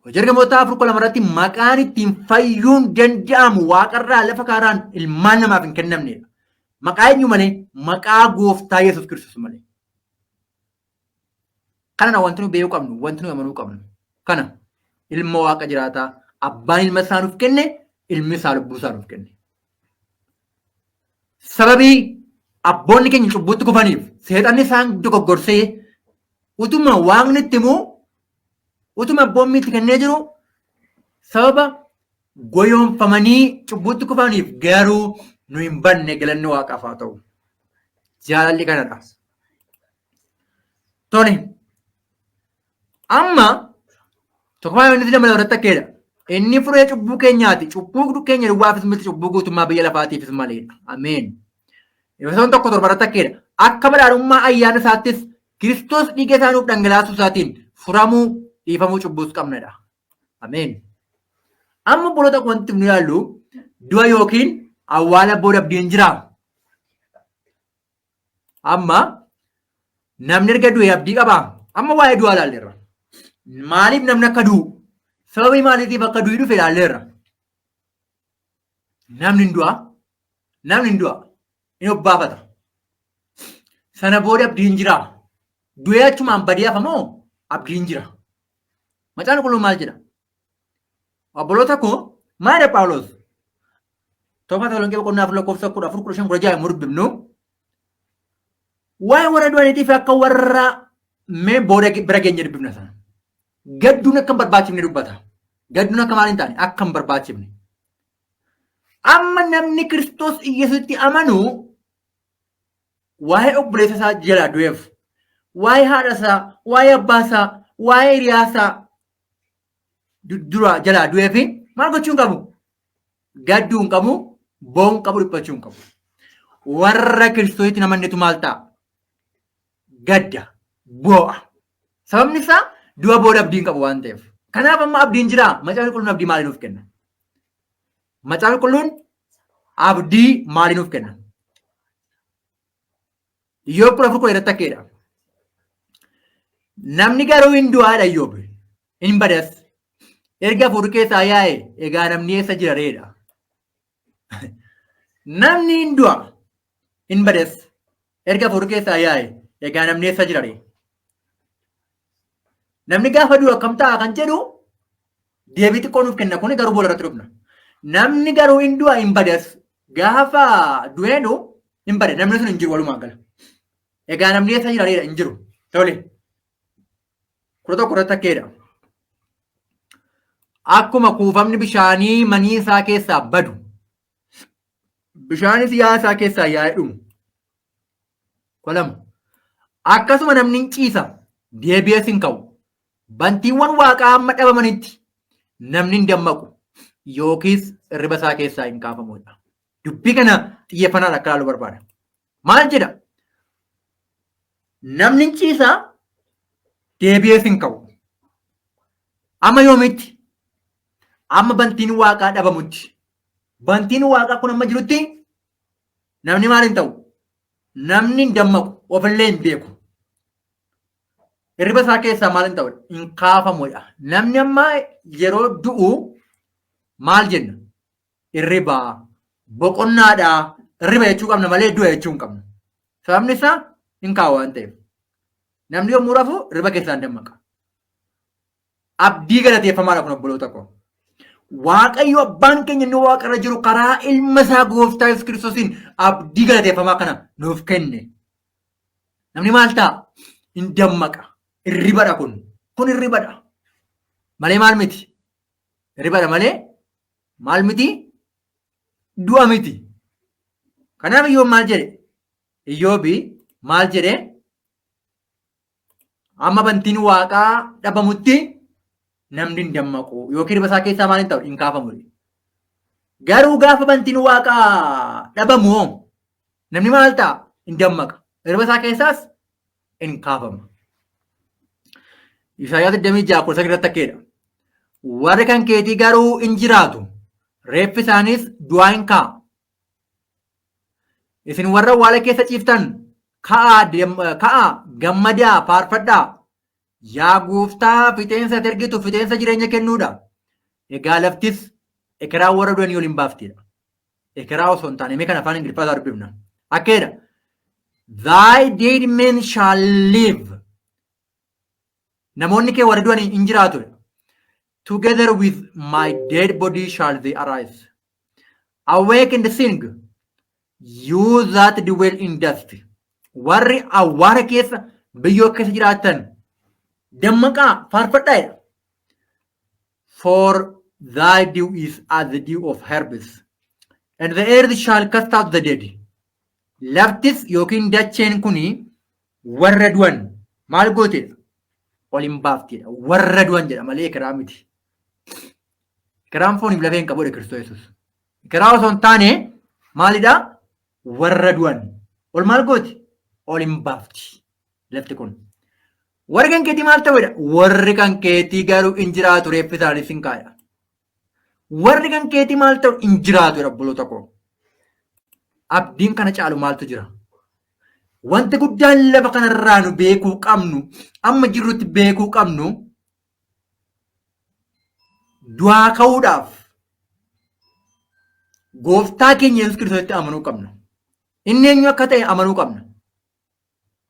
Hojii ergamootaa 4:12 irratti maqaan ittiin fayyuun danda'amu waaqarraa lafa kaaraan ilmaan namaaf hin kennamnedha. Maqaa eenyu malee? Maqaa gooftaa Yesuus Kiristoos malee. Kana wanti nu beekuu qabnu, wanti nu amanuu qabnu. Kana ilma waaqa jiraataa abbaan ilma isaa nuuf kenne, ilmi isaa lubbuu isaa nuuf kenne. Sababii abboonni keenya cubbuutti kufaniif seexanni isaan dogoggorsee utuma waaqni itti himuu utuma abboonni itti kennee jiru sababa goyoonfamanii cubbuutti kufaniif garuu nu hin banne galanni waaqaaf haa ta'u. Jaalalli kanadha. Tole. Amma tokkoffaa Yohaannis 2 irratti akkeedha. Inni furee cubbuu keenyaati. Cubbuu keenya duwwaafis miti cubbuu guutummaa biyya lafaatiifis maleedha. Ameen. Efesoon 1:7 irratti akkeedha. Akka badhaadhummaa ayyaana isaattis Kiristoos dhiiga isaa nuuf dhangalaasuu isaatiin furamuu dhiifamuu cubbuus qabnadha. Ameen. Amma obboloota wanti nu yaallu du'a yookiin awwaala booda abdiin jiraa? Amma namni erga du'e abdii qabaa? Amma waa'ee du'aa ilaalleerra. Maaliif namni akka du'u? Sababii maaliitiif akka du'i dhufe ilaalleerra. Namni hin du'a. Namni hin du'a. Hin obbaafata. Sana booda abdiin jiraa? Du'ee achumaan badee hafa moo abdiin jira? Macaafni qulqulluun maal jedha? Obboloota koo maal jedha Phaawulos? Tokko Tasalonqee boqonnaa 4 lakkoofsa 14 15 16 yommuu dubbifnu waa'ee warra du'aniitiif akka warra mee booda bira geenye dubbifna sana. Gadduun akka hin barbaachifne dubbata. Gadduun akka maal hin taane akka hin barbaachifne. Amma namni Kiristoos Iyyasuutti amanu waa'ee obboleessa isaa jalaa du'eef, waa'ee haadha isaa, waa'ee abbaa isaa, waa'ee hiriyaa isaa dura jalaa du'eef maal gochuu hin qabu? Gadduu hin qabu, boo'uu hin qabu, dhiphachuu hin qabu. Warra Kiristoositti namannetu maal ta'a? Gadda. Boo'a. Sababni isaa du'a booda abdii hin qabu waan ta'eef. Kanaaf amma abdiin jiraa? Macaafni Qulqulluun abdii maalii nuuf kenna? Macaafni Qulqulluun abdii maalii nuuf kenna? Iyyoob 14 irratti akkeedha. Namni garuu hin du'aadha Iyyoob. Hin badas. Erga hafuurri keessaa yaa'e egaa namni eessa jira reedha? Namni hin du'a. Hin badas. Erga hafuurri keessaa yaa'e egaa namni eessa jira ree? Namni gaafa du'u akkam ta'a kan jedhu deebii xiqqoo nuuf kenna, kun garuu booda irratti dhufna. Namni garuu hin du'a, hin badas. Gaafa du'eenu hin bade, namni sun hin jiru walumaa gala. Egaa namni eessa jira reedha? Hin jiru. Tole. 11 irratti akkeedha. Akkuma kuufamni bishaanii manii isaa keessaa badu, bishaanis yaa isaa keessaa yaa'ee dhumu. 12. Akkasuma namni hin ciisa, deebi'ees hin ka'u. Bantiiwwan waaqaa hamma dhabamanitti namni hin dammaqu yookiis hirriba isaa keessaa hin kaafamudha. Dubbii kana xiyyeeffannaan akka ilaalu barbaada. Maal jedha? Namni hin ciisa, deebi'ees hin ka'u. Amma yoomitti? Amma bantiin waaqaa dhabamutti. Bantiin waaqaa kun amma jirutti namni maal hin ta'u? Namni hin dammaqu, ofillee hin beeku. Hirriba isaa keessaa maal hin ta'u? Hin kaafamudha. Namni amma yeroo du'u maal jenna? Hirriba, boqonnaadha. Hirriba jechuu qabna malee du'a jechuu hin qabnu. Sababni isaa hin kaa'u waan ta'eef. Namni yommuu rafu hirriba keessaa hin dammaqa. Abdii galateeffamaadha kun, obboloota koo. Waaqayyo abbaan keenya inni waaqarra jiru karaa ilma isaa gooftaa Yesuus Kiristoosiin abdii galateeffamaa kana nuuf kenne. Namni maal ta'a? Hin dammaqa. Hirribadha kun. Kun hirribadha. Malee maal miti? Hirribadha malee maal miti? Du'a miti. Kanaaf Iyyoob maal jedhe? Iyyoobi maal jedhe? Amma bantiin waaqaa dhabamutti namni hin dammaqu yookiin hirriba isaa keessaa maal hin ta'u? Hin kaafamu. Garuu gaafa bantiin waaqaa dhabamu hoo namni maal ta'a? Hin dammaqa. Hirriba isaa keessaas hin kaafama. Isaayyaas 26:19 irratti akkeedha. Warri kan keetii garuu hin jiraatu. Reeffi isaaniis du'aa hin ka'a. Isin warra awwaala keessa ciiftan, ka'aa, gammadaa, faarfadhaa. Yaa gooftaa, fixeensa ati ergitu fixeensa jireenya kennuudha. Egaa laftis ekeraa warra du'anii ol hin baaftidha. Ekeraa osoo hin taane, mee kan afaan Ingiliffaa isaa dubbifna. Akkeedha. Thy dead men shall live. Namoonni kee warri du'anii hin jiraatu. Together with my dead body shall they arise. Awake and sing, you that dwell in dust. Warri awwaara keessa, biyyoo keessa jiraatan, dammaqaa, faarfadhaa jedha. For thy dew is as the dew of herbs, and the earth shall cast out the dead. Laftis yookiin dacheen kuni warra du'an maal gootedha? Ol hin baaftedha. Warra du'an jedha malee ekeraa miti. Ekeraan fooniif lafee hin qabudha Kiristoos Yesuus. Ekeraa osoo hin taane maalidha? Warra du'an. Ol maal gooti? Ol hin baafti lafti kun. Warri kan keetii maal ta'uudha? Warri kan keetii garuu hin jiraatu, reeffi isaaniis hin kaa'edha. Warri kan keetii maal ta'u? Hin jiraatu, obboloota koo. Abdiin kana caalu maaltu jira? Wanti guddaan lafa kanarraa nu beekuu qabnu, amma jirrutti beekuu qabnu, du'aa ka'uudhaaf gooftaa keenya Yesuus Kiristoositti amanuu qabna. Inni eenyu akka ta'e amanuu qabna.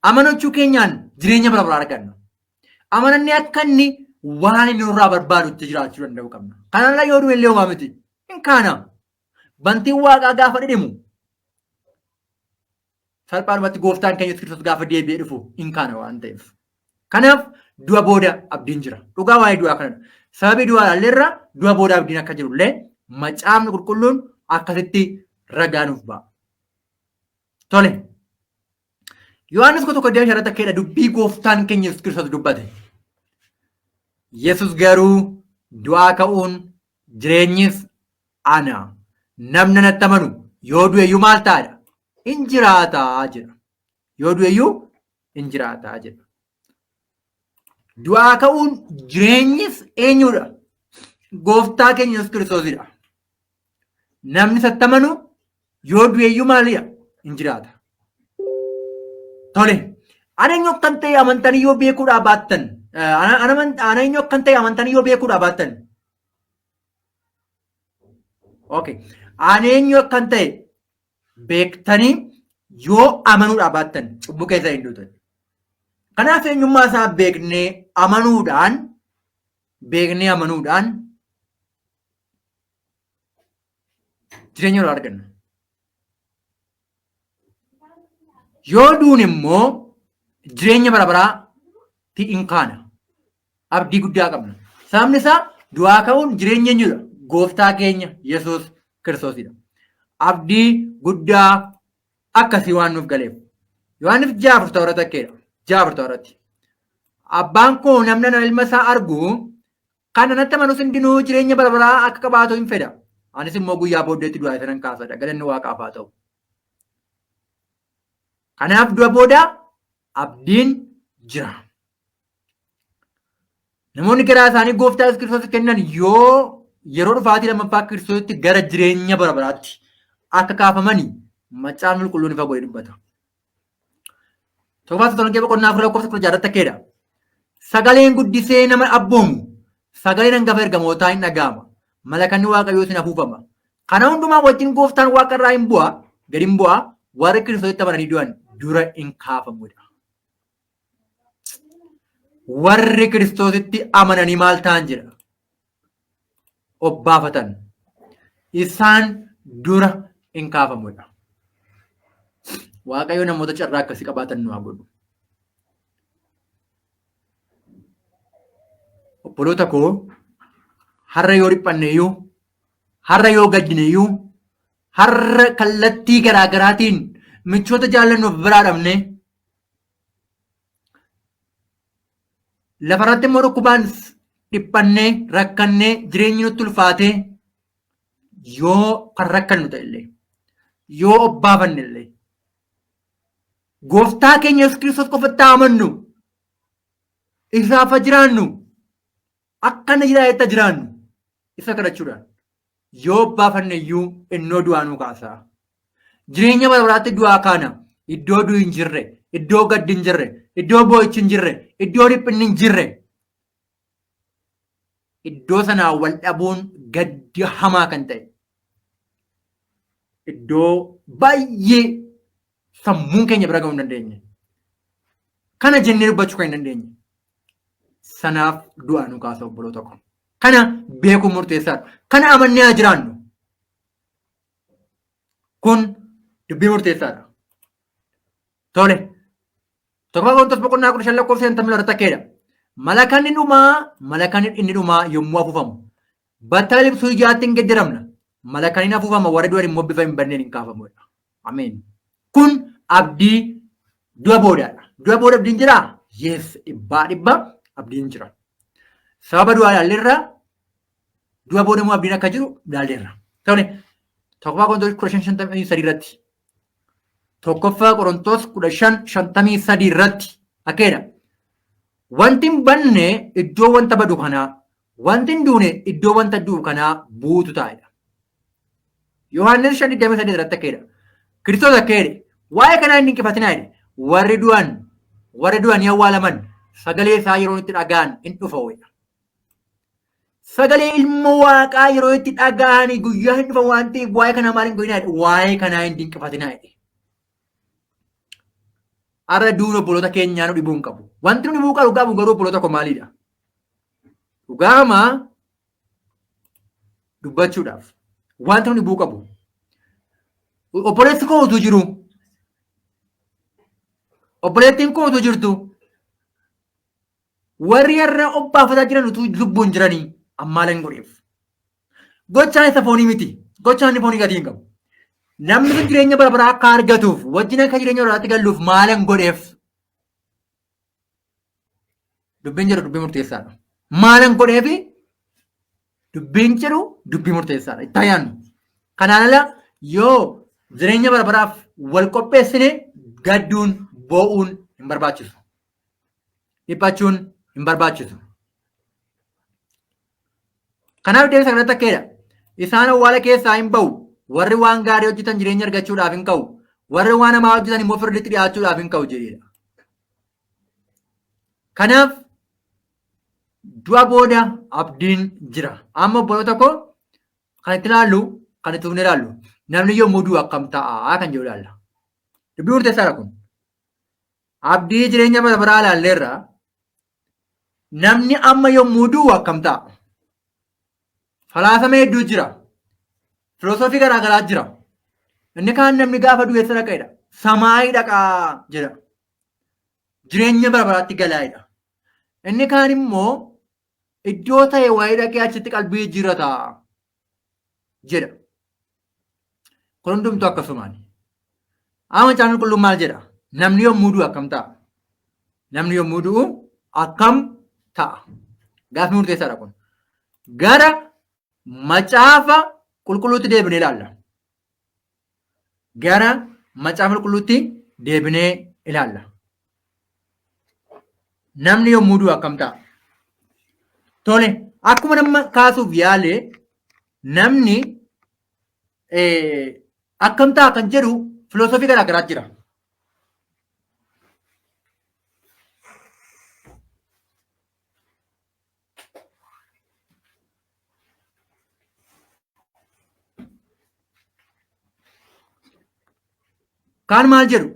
Amanachuu keenyaan jireenya bara baraa arganna. Amanannee akka inni waan inni nurraa barbaadutti jiraachuu danda'uu qabna. Kanarra yoo du'e illee homaa miti. Hin kaana. Bantiin waaqaa gaafa dhidhimu, salphaadhumatti gooftaan keenya Yesuus Kiristoos gaafa deebi'ee dhufu hin kaana waan ta'eef. Kanaaf du'a booda abdiin jira. Dhugaa waa'ee du'aa kanadha. Sababii du'aa ilaalleerra, du'a booda abdiin akka jirullee macaafni qulqulluun akkasitti ragaa nuuf ba'a. Tole. Yohaannis 11:25 irratti akkeedha dubbii gooftaan keenya Yesuus Kiristoos dubbate. Yesus garuu, "Du'aa ka'uun jireenyis ana. Namni natti amanu yoo du'e iyyuu maal ta'adha? Hin jiraataa" jedha. Yoo du'e iyyuu hin jiraataa jedha. Du'aa ka'uun jireenyis eenyudha? Gooftaa keenya Yesuus Kiristoosidha. Namni isatti amanu yoo du'eeyyuu maalidha? Hin jiraata. Tole. Ana eenyu akkan ta'e amantanii yoo beekuudhaa baattan, ana eenyu akkan ta'e amantanii yoo beekuudhaa baattan. Okay. Ana eenyu akkan ta'e beektanii yoo amanuudhaa baattan cubbuu keessa hin duutan. Kanaaf eenyummaa isaa beeknee amanuudhaan beeknee amanuudhaan jireenya irraa arganna. Yoo duune immoo jireenya bara baraatti in kaana. Abdii guddaa qabna. Sababni isaa du'aa ka'uun jireenya eenyudha? Gooftaa keenya Yesuus Kiristoosidha. Abdii guddaa akkasii waan nuuf galeef. Yohaannis 6:40 irratti akkeedha. 6:40 irratti. Abbaan koo namni ana ilma isaa argu kan anatti amanus hundinuu jireenya bara baraa akka qabaatu hin fedha. Anis immoo guyyaa booddeetti du'aa isa nan kaasadha. Galanni Waaqaaf haa ta'u. Kanaaf du'a booda abdiin jira. Namoonni garaa isaanii gooftaa Yesuus Kiristoos kennan yoo yeroo dhufaatii lammaffaa Kiristoositti gara jireenya bara baraatti akka kaafamani macaafni qulqulluun ifa godhee dubbata. Tokkoffaa Tasalonqee boqonnaa 4 lakkoofsa 16 irratti akkeedha. Sagaleen guddisee nama abboomu sagaleen hangafa ergamootaa hin dhaga'ama. Malakanni Waaqayyoos hin afuufama. Kana hundumaa wajjin gooftaan waaqa irraa hin bu'a, gad hin bu'a, warri Kiristoositti amananii du'an dura hin kaafamudha. Warri Kiristoositti amananii maal ta'an jedha? Obbaafatan. Isaan dura hin kaafamudha. Waaqayyo namoota carraa akkasii qabaatan nu haa godhu. Obboloota koo har'a yoo dhiphanne iyyuu, har'a yoo gaddine iyyuu, har'a kallattii garaa garaatiin michoota jaallannu of biraa dhabne lafarratti immoo dhukkubaan dhiphannee rakkannee jireenyi nutti ulfaatee yoo kan rakkannu ta'e illee yoo obbaafanne illee gooftaa keenya Yesuus Kiristoos qofatti haa amannu isaaf haa jiraannu akka inni jiraatetti haa jiraannu isa kadhachuudhaan yoo obbaafanne iyyuu innoo du'aa nu kaasa. Jireenya bara baraatti du'aa kaana. Iddoo du'i hin jirre, iddoo gaddi hin jirre, iddoo boo'ichi hin jirre, iddoo dhiphinni hin jirre. Iddoo sanaa wal dhabuun gaddi hamaa kan ta'e. Iddoo baay'ee sammuun keenya bira ga'uu hin dandeenye. Kana jennee dubbachuu kan hin dandeenye. Sanaaf du'aa nu kaasa obboloota koo. Kana beekuun murteessaadha. Kana amannee haa jiraannu. Kun dubbii murteessaadha. Tole. Tokkoffaa Qorontos boqonnaa 15 lakkoofsa 52 irratti akkeedha. Malakanni dhumaa malakanni inni dhumaa yommuu afuufamu battala libsuu ijaatti hin gedderamna. Malakanni afuufama warri du'an immoo bifa hin badneen hin kaafamu. Ameen. Kun abdii du'a boodaadha. Du'a booda abdiin jiraa? Yes, dhibbaa dhibba abdiin jira. Sababa du'aa ilaalleerra, du'a booda immoo abdiin akka jiru ilaalleerra. Tole, tokkoffaa Qorontos 15:53 irratti. Tokkoffaa Qorontos 15:53 irratti akkeedha. Wanti hin badne iddoo wanta badu kanaa, wanti hin duune iddoo wanta du'u kanaa buutu taa'edha. Yohaannis 5:28 irratti akka jedha. Kiristoos akka jedhe waa'ee kanaa hin dinqifatinaa jedhe. Warri du'an warri du'anii awwaalaman sagalee isaa yeroo itti dhaga'an hin dhufa jedha. Sagalee ilma waaqaa yeroo itti dhaga'an guyyaa hin dhufa waan ta'eef waa'ee kanaa maal hin godhinaa jedhe. Waa'ee kanaa hin dinqifatinaa jedhe. Har'a duun obboloota keenyaa nu dhibuu hin qabu. Wanti nu dhibuu qabu garuu obboloota koo maalidha? Dhugaama dubbachuudhaaf wanta nu dhibuu qabu. Obboleessi koo utuu jiru, obboleettiin koo utuu jirtu, warri har'a obbaafataa jiran utuu lubbuun jiranii ammaalan godheef. Gochaan isa foonii miti. Gochaan inni foonii gatii hin qabu. Namni sun jireenya bara baraa akka argatuuf wajjin akka jireenya bara baraatti galluuf maalan godheef. Dubbiin jedhu dubbii murteessaadha. Maalan godheefi dubbiin jedhu dubbii murteessaadha. Itti yaadnu. Kanaan ala yoo jireenya bara baraaf wal qopheessine gadduun boo'uun hin barbaachisu. Dhiphachuun hin barbaachisu. Kanaaf deebisa kanatti akkeedha. Isaan awwaala keessaa hin ba'u. Warri waan gaarii hojjetan jireenya argachuudhaaf hin ka'u. Warri waan hamaa hojjetan immoo firditti dhiyaachuudhaaf hin ka'u jedheedha. Kanaaf du'a booda abdiin jira. Amma obboloota koo kan itti ilaallu kan itti fufnee ilaallu namni yommuu du'u akkam ta'a kan jedhu ilaalla. Dubbii murteessaadha kun. Abdii jireenya bara baraa ilaalleerra. Namni amma yommuu du'u akkam ta'a? Falaasama hedduu jira. Filosoofii garaa garaa jira. Inni kaan namni gaafa du'e eessa dhaqa jedha. Samaayii dhaqaa jedha. Jireenya bara baraatti galaa jedha. Inni kaan immoo iddoo ta'e wayii dhaqee achitti qalbii jijjiirrata jedha. Kun hundumtuu akkasumaani. Amma Macaafni Qulqulluun maal jedha? Namni yommuu du'u akkam ta'a? Namni yommuu du'u akkam ta'a? Gaaffii murteessaadha kun. Gara Macaafa Qulqulluutti deebinee ilaalla. Gara Macaafa Qulqulluutti deebinee ilaalla. Namni yommuu du'u akkam ta'a? Tole, akkuma nama kaasuuf yaale namni akkam ta'a kan jedhu filoosofii garaa garaa jira. Kaan maal jedhu?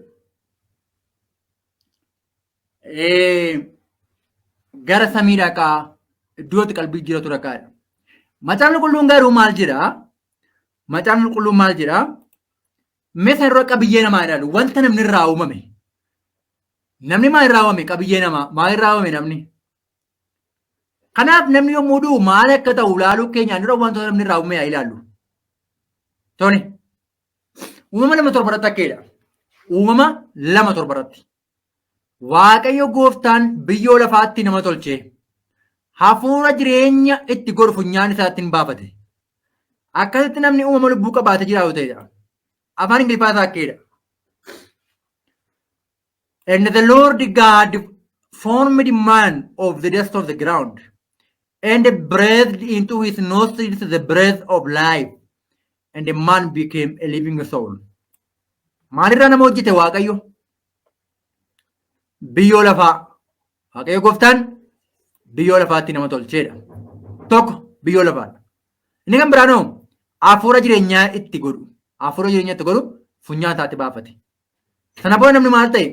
Gara samii dhaqaa iddootti qalbii jiratu dhaqaadha. Macaafni qulqulluun garuu maal jedhaa? Macaafni qulqulluun maal jedhaa? Mee sana dura qabiyyee namaa ilaalu. Wanta namni irraa uumame. Namni maal irraa uumame? Qabiyyee namaa. Maal irraa uumame namni? Kanaaf namni yommuu du'u maal akka ta'u ilaaluu keenyaan dura wantoota namni irraa uumame haa ilaallu. Tole. Uumama 2:7 irratti akka jedha. Uumama 2:7 irratti. Waaqayyo gooftaan biyyoo lafaatti nama tolchee hafuura jireenya itti godhu funyaan isaatti hin baafate. Akkasitti namni uumama lubbuu qabaatee jiraatu ta'edha. Afaan Ingiliffaa isaa akka jedha. And the Lord God formed man of the dust of the ground and breathed into his nostrils the breath of life and the man became a living soul. Maalirraa nama hojjete Waaqayyo? Biyyoo lafaa. Waaqayyo gooftaan biyyoo lafaatti nama tolcheedha. Tokko biyyoo lafaadha. Inni kan biraan hoo hafuura jireenyaa itti godhu. Hafuura jireenyaa itti godhu funyaan isaatti baafate. Sana booda namni maal ta'e?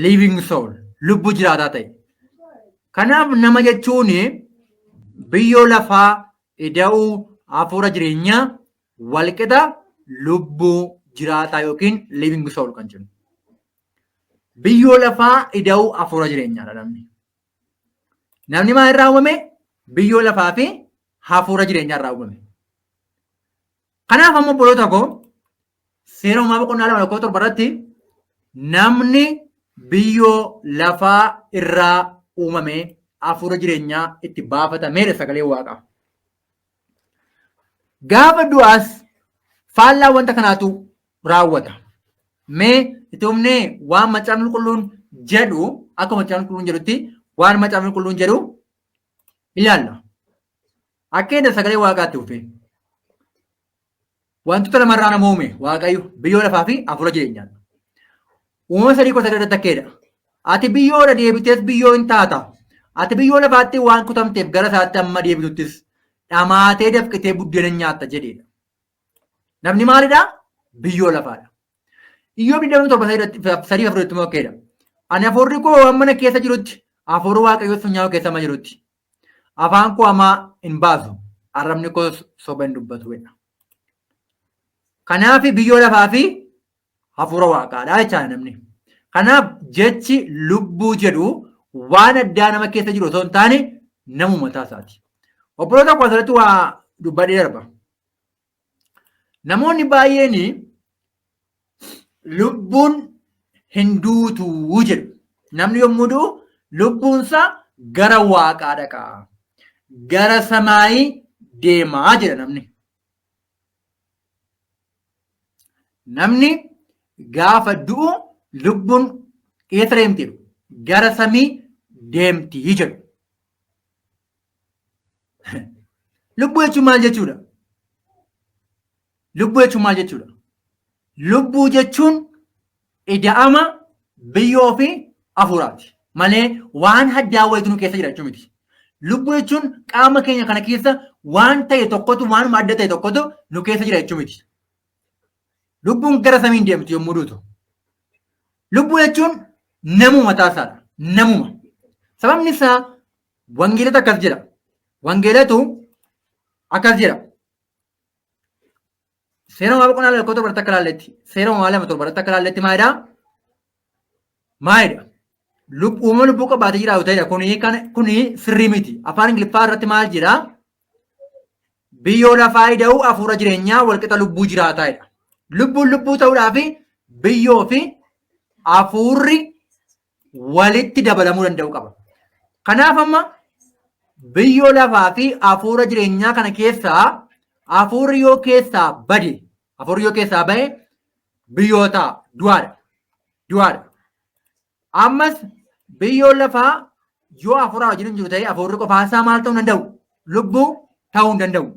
Living soul, lubbuu jiraataa ta'e. Kanaaf nama jechuun biyyoo lafaa ida'uu hafuura jireenyaa walqixa lubbuu jiraataa yookiin living soul kan jennu. Biyyoo lafaa ida'uu hafuura jireenyaadha namni. Namni maal irraa uumame? Biyyoo lafaa fi hafuura jireenyaa irraa uumame. Kanaaf ammoo obboloota koo seera uumamaa boqonnaa 2 lakkoofsa 7 irratti namni biyyoo lafaa irraa uumame hafuura jireenyaa itti baafatameedha sagalee waaqaa. Gaafa du'aas faallaa wanta kanaatu raawwata. Mee itti humnee waan macaafni qulqulluun jedhu akka macaafni qulqulluun jedhutti waan macaafni qulqulluun jedhu ilaalla. Akka inni sagalee waaqaatti dhufe. Wantoota lamarraa nama uume Waaqayyo biyyoo lafaa fi hafuura jireenyaa. Uumama 3:19 irratti akkeedha. Ati biyyoodha deebitees biyyoo hin taata. Ati biyyoo lafaatti waan kutamteef gara isaatti amma deebituttis dhamaatee dafqitee buddeena nyaatta jedheedha. Namni maalidha? Biyyoo lafaadha. Iyyoob 27 3 4 immoo akkeedha. Ani hafuurri koo amma na keessa jirutti hafuurri Waaqayyoos funyaan koo keessa amma jirutti Afaan koo hamaa hin baasu, arrabni koos soba hin dubbatu jedha. Kanaaf biyyoo lafaa fi hafuura waaqaadha jechaadha namni. Kanaaf jechi lubbuu jedhu waan addaa nama keessa jiru osoo hin taane namuma mataa isaati. Obboloota koo asirratti waa dubbadhee darba. Namoonni baay'een lubbuun hin duutu jedhu. Namni yommuu du'u lubbuunsaa gara waaqaa dhaqa. Gara samaayii deemaa jedha namni. Namni gaafa du'u lubbuun eessa deemti jedhu? gara samii deemti jedhu. Lubbuu jechuun maal jechuudha? Lubbuu jechuun maal jechuudha? Lubbuu jechuun ida'ama biyyoo fi hafuuraati. Malee waan haddaa wayitu nu keessa jira jechuu miti. Lubbuu jechuun qaama keenya kana keessa waan ta'e tokkotu waanuma adda ta'e tokkotu nu keessa jira jechuu miti. Lubbuun gara samiin deemtu yommuu duutu. Lubbuu jechuun namuma mataa isaadha. Namuma. Sababni isaa wangeelatu akkas jedha. Wangeelatu akkas jedha. Seera uumamaa boqonnaa 2 lakkoofsa 7 akka ilaalletti. Seera uumamaa 2 7 akka ilaalletti maalidha? Maalidha? Uumama lubbuu qabaatee jiraatu ta'edha. Kuni kan kuni sirrii miti. Afaan Ingiliffaa irratti maal jedha? Biyyoo lafaa ida'uu hafuura jireenyaa walqixa lubbuu jiraataa jedha. Lubbuun lubbuu ta'uudhaaf biyyoo fi hafuurri walitti dabalamuu danda'u qaba. Kanaaf amma biyyoo lafaa fi hafuura jireenyaa kana keessaa hafuurri yoo keessaa bade, hafuurri yoo keessaa bahe biyyoo ta'a, du'aadha. Du'aadha. Ammas biyyoon lafaa yoo hafuuraa wajjin hin jiru ta'e hafuurri qofaa isaa maal ta'uu hin danda'u? Lubbuu ta'uu hin danda'u.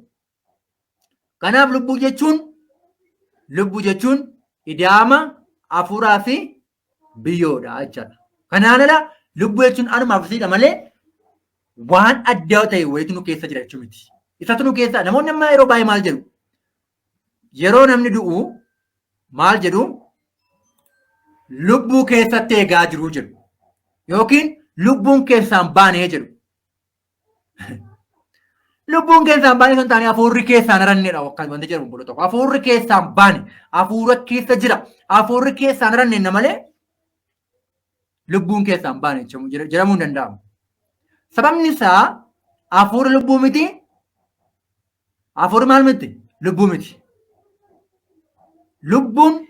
Kanaaf lubbuu jechuun ida'ama hafuuraa fi biyyoodha jechaadha. Kanaan ala lubbuu jechuun anumaaf isiidha malee waan adda ta'e wayitu nu keessa jira jechuu miti. Isatu nu keessa namoonni amma yeroo baay'ee maal jedhu? Yeroo namni du'u maal jedhu? Lubbuu keessatti eegaa jiru jedhu. Yookiin lubbuun keessaan baanee jedhu. Lubbuun keessaan baane sun taane hafuurri keessaan haranneedha wakkaan wanti jedhamu bolo tokko. Hafuurri keessaan baane hafuura keessa jira. Hafuurri keessaan haranneenna malee lubbuun keessaan baane jedhamuu hin danda'amu. Sababni isaa hafuurri lubbuu miti. Hafuurri maal miti? Lubbuu miti. Lubbuun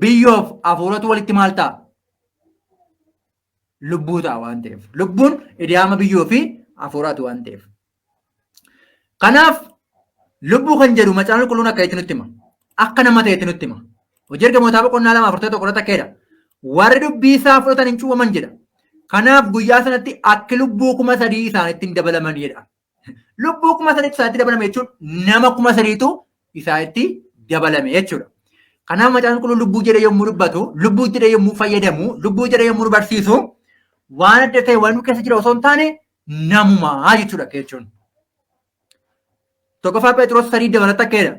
biyyoof hafuuratu walitti maal ta'a? Lubbuu ta'a waan ta'eef. Lubbuun ida'ama biyyoo fi hafuuraati waan ta'eef. Kanaaf lubbuu kan jedhu macaafni qulqulluun akka itti nutti hima. Akka nama ta'etti nutti hima. Hojii ergamootaa boqonnaa 2 41 irratti akka jedha. Warri dubbii isaa fudhatan hin cuubaman jedha. Kanaaf guyyaa sanatti akki lubbuu 3000 isaanitti hin dabalaman jedha. Lubbuu 3000tu isaanitti dabalame jechuun nama 3000tu isaanitti dabalame jechuudha. Kanaaf macaafni qulqulluun lubbuu jedhee yommuu dubbatu, lubbuu jedhee yommuu fayyadamu, lubbuu jedhee yommuu nu barsiisu, waan adda ta'e waan nu keessa jira osoo hin taane namumaa jechuudha jechuun. Tokkoffaa Phexros 3 dabalata akka jedha.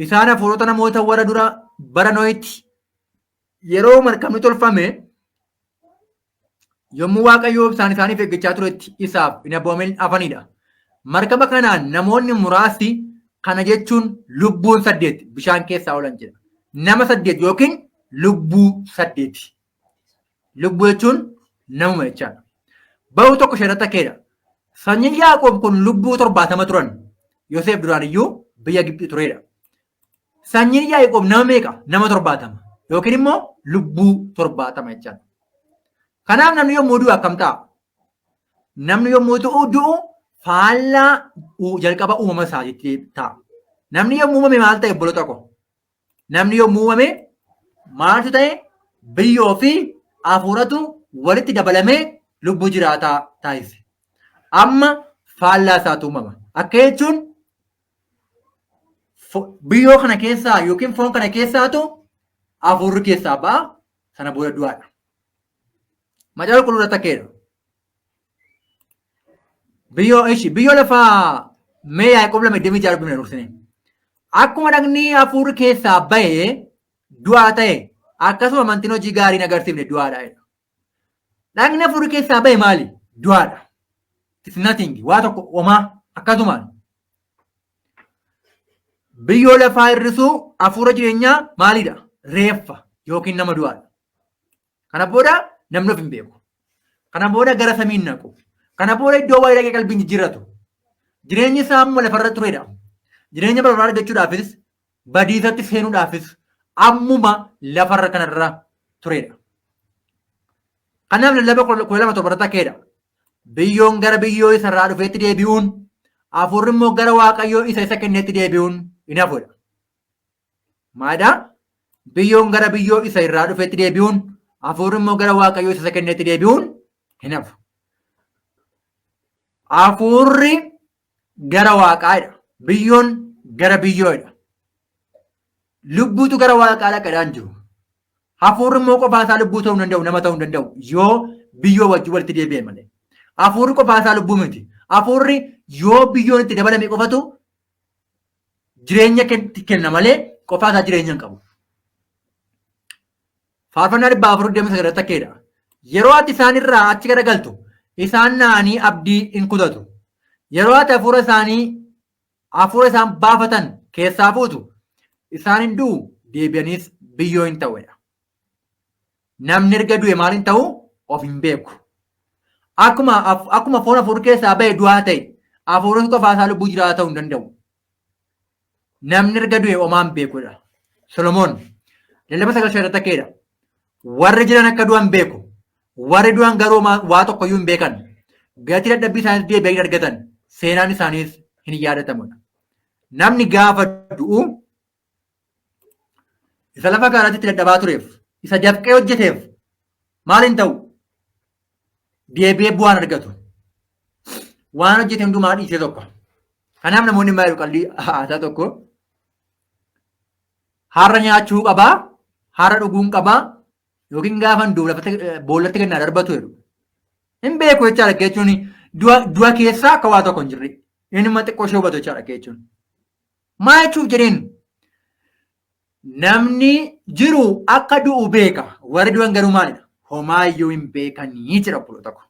Isaan hafuurota namoota warra dura bara Nohitti yeroo markabni tolfame yommuu Waaqayyo obsaan isaaniif eeggachaa turetti isaaf hin abboomamin hafanidha. Markaba kanaan namoonni muraasti kana jechuun lubbuun 8 bishaan keessaa oolan jedha. Nama 8 yookiin lubbuu 8. Lubbuu jechuun namuma jechaadha. Ba'uu 1 5 akkeedha. Sanyiin Yaaqoob kun lubbuu 70 turan. Yoseef duraan iyyuu biyya Gibxii turedha. Sanyiin Yaaqoob nama meeqa? Nama 70 yookiin immoo lubbuu 70 jechaadha. Kanaaf namni yommuu du'u akkam ta'a? Namni yommuu du'u faallaa jalqaba uumama isaatiitti ta'a. Namni yommuu uumame maal ta'e obboloota koo? Namni yommuu uumame maaltu ta'e? Biyyoo fi hafuuratu walitti dabalamee lubbuu jiraataa taasise. Amma faallaa isaatu uumama. Akka jechuun biyyoo kana keessaa yookiin foon kana keessaatu hafuurri keessaa ba'a sana booda du'aadha. Macaafa qulqulluu irratti akka jedhu. Biyyoo ishi biyyoo lafaa mee Yaaqoob 2:26 dubbifne dursine. Akkuma dhagni hafuurri keessaa ba'e du'aa ta'e akkasuma amantiin hojii gaarii hin agarsiifne du'aadha jedha. Dhagni hafuurri keessaa ba'e maali? Du'aadha. It's nothing. Waa tokko homaa akkasumaan. Biyyoo lafaa hir'isuu hafuura jireenyaa maalidha? Reeffa yookiin nama du'aadha. Kana booda namni of hin beeku. Kana booda gara samii hin naqu. Kana booda iddoo waa'ee dhaqee qalbii hin jijjiirratu. Jireenyi isaa amma lafarra turedha. Jireenya bara baraa argachuudhaafis badiisatti seenuudhaafis ammuma lafarra kanarra turedha. Kanaaf lallaba 12 7 akkeedha. Biyyoon gara biyyoo isa irraa dhufeetti deebi'uun, hafuurri immoo gara Waaqayyoo isa isa kenneetti deebi'uun hin hafudha. Maalidha? Biyyoon gara biyyoo isa irraa dhufeetti deebi'uun, Hafuurri immoo gara Waaqayyoo isa kennetti deebi'uun hin hafu. Hafuurri gara Waaqaadha. Biyyoon gara biyyoodha. Lubbuutu gara Waaqaa dhaqadhaan jiru. Hafuurri immoo qofaa isaa lubbuu ta'uu hin danda'u, nama ta'uu hin danda'u yoo biyyoo wajjin walitti deebi'e malee. Hafuurri qofaa isaa lubbuu miti. Hafuurri yoo biyyoon itti dabalame qofatu jireenya kenna malee qofaa isaa jireenya hin qabu. Faarfannaa 429 irratti akkeedha. Yeroo ati isaan irraa achi garagaltu isaan na'anii abdii in kutatu. Yeroo ati hafuura isaanii hafuura isaan baafatan keessaa fuutu isaan hin du'u deebi'aniis biyyoo hin ta'uudha. Namni erga du'e maal hin ta'u of hin beeku. Akkuma foon hafuurri keessaa ba'e du'aa ta'e hafuurri qofaa isaa lubbuu jiraataa ta'uu hin danda'u. Namni erga du'e homaa hin beekudha. Solomoon lallaba 9:5 irratti akkeedha. Warri jiran akka du'an beeku. Warri du'an garuu waa tokkoyyuu hin beekan. Gatii dadhabbii isaaniis deebi'anii hin argatan. Seenaan isaaniis hin yaadatamudha. Namni gaafa du'u isa lafa kanatti itti dadhabaa tureef, isa dafqee hojjeteef maal hin ta'u? Deebi'ee bu'aan argatu. Waan hojjete hundumaa dhiisee tokko. Kanaaf namoonni maal jedhu qallii haasaa tokko har'a nyaachuu qabaa, har'a dhuguun qabaa, yookiin gaafa du'u lafatti boollatti gannaa darbatu jedhu. Hin beeku jechaadha jechuun du'a keessaa akka waa tokko hin jirre. Inni xiqqoo ishee hubatu jechaadha jechuun. Maa jechuuf jedheen namni jiru akka du'u beeka. Warri du'an garuu maalidha? Homaayyuu hin beekanii jira obboloota koo.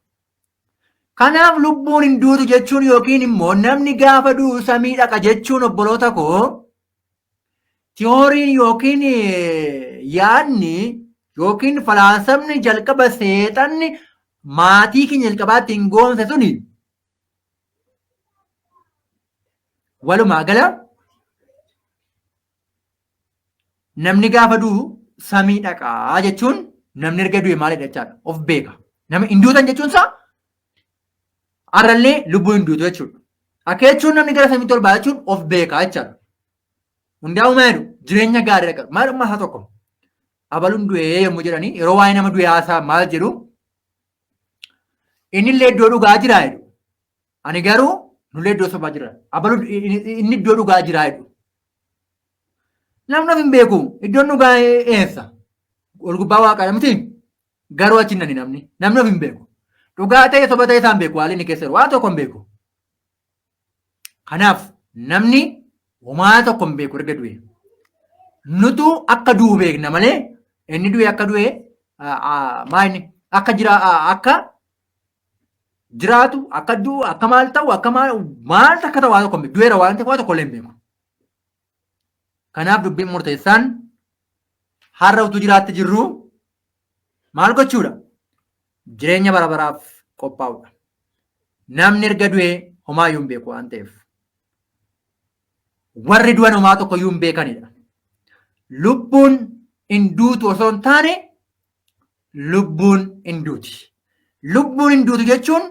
Kanaaf lubbuun hin duutu jechuun yookiin immoo namni gaafa du'u samii dhaqa jechuun obboloota koo tiyooriin yookiin yaadni yookiin falaasamni jalqaba seexanni maatii keenya jalqabaatti hin goomse suni walumaa gala namni gaafa du'u samii dhaqaa jechuun namni erga du'e maalidha jechaadha of beeka. Nama hin duutan jechuun isaa har'allee lubbuu hin duutu jechuudha. Akka jechuun namni gara samiitti ol ba'a jechuun of beeka jechaadha. Hundaa'uu maal jedhu jireenya gaarii dhaqa. Maal dhummaa isaa tokko abaluun du'ee yommuu jedhanii yeroo waa'ee nama du'ee haasaa maal jedhu inni illee iddoo dhugaa jira jedhu. Ani garuu nullee iddoo sobaa jira. Abaluun inni iddoo dhugaa jira jedhu. Namni of hin beeku iddoon dhugaa eessa? Ol gubbaa waaqaa miti. Garuu achi hin nani namni. Namni of hin beeku. Dhugaa ta'e soba ta'e isaan beeku haalli inni keessa jiru waan tokko hin beeku. Kanaaf namni homaa tokko hin beeku erga du'e. Nutu akka du'u beekna malee inni du'e akka du'e maa inni akka jira akka jiraatu akka du'u akka maal ta'u akka maal maal akka ta'u waan tokko hin beeku. Du'eera waan ta'eef waan tokko illee hin beeku. Kanaaf dubbiin murteessaan har'a utuu jiraatti jirru maal gochuudha? Jireenya bara baraaf qophaa'uudha. Namni erga du'ee homaayyuu hin beeku waan ta'eef. Warri du'an homaa tokkoyyuu hin beekanidha. Lubbuun hin duutu osoo hin taane lubbuun hin duuti. Lubbuun hin duutu jechuun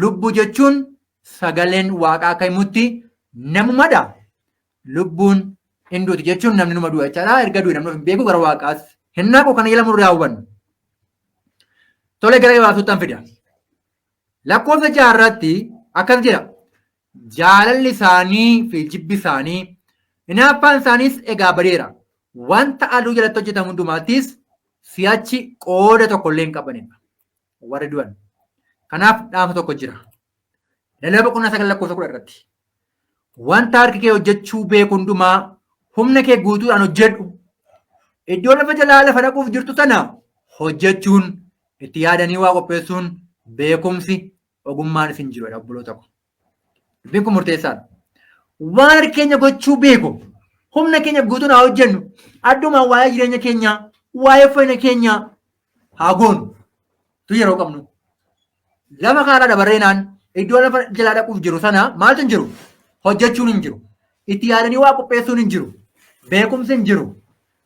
lubbuu jechuun sagaleen waaqaa akka himutti namumadha. Lubbuun hin duuti jechuun namni numa du'a jechaadha. Erga du'e namni of hin beeku gara waaqaas hin naqu kana jala murree hawwannu. Tole gara gabaabsuuttan fida. Lakkoofsa jaarratti akkas jedha. Jaalalli isaanii fi jibbi isaanii hinaaffaan isaaniis egaa badeera. Wanta aduu jalatti hojjetamu hundumaattis si'achi qooda tokko illee hin qabanidha. Warri du'an. Kanaaf dhaamsa tokko jira. Lallaba boqonnaa 9 lakkoofsa 10 irratti. Wanta harki kee hojjechuu beeku hundumaa humna kee guutuudhaan hojjedhu. Iddoo lafa jalaa lafa dhaquuf jirtu sana hojjechuun itti yaadanii waa qopheessuun beekumsi ogummaan isin jiru obboloota ko. Dubbiin kun murteessaadha. Waan harki keenya gochuu beeku humna keenya guutuun haa hojjennu. Addumaan waa'ee jireenya keenyaa, waa'ee fayyina keenyaa haa goonu. Tu yeroo qabnu. Lafa karaa dabarreenaan iddoo lafa jalaa dhaquuf jiru sana maaltu hin jiru? Hojjechuun hin jiru. Itti yaadanii waa qopheessuun hin jiru. Beekumsi hin jiru.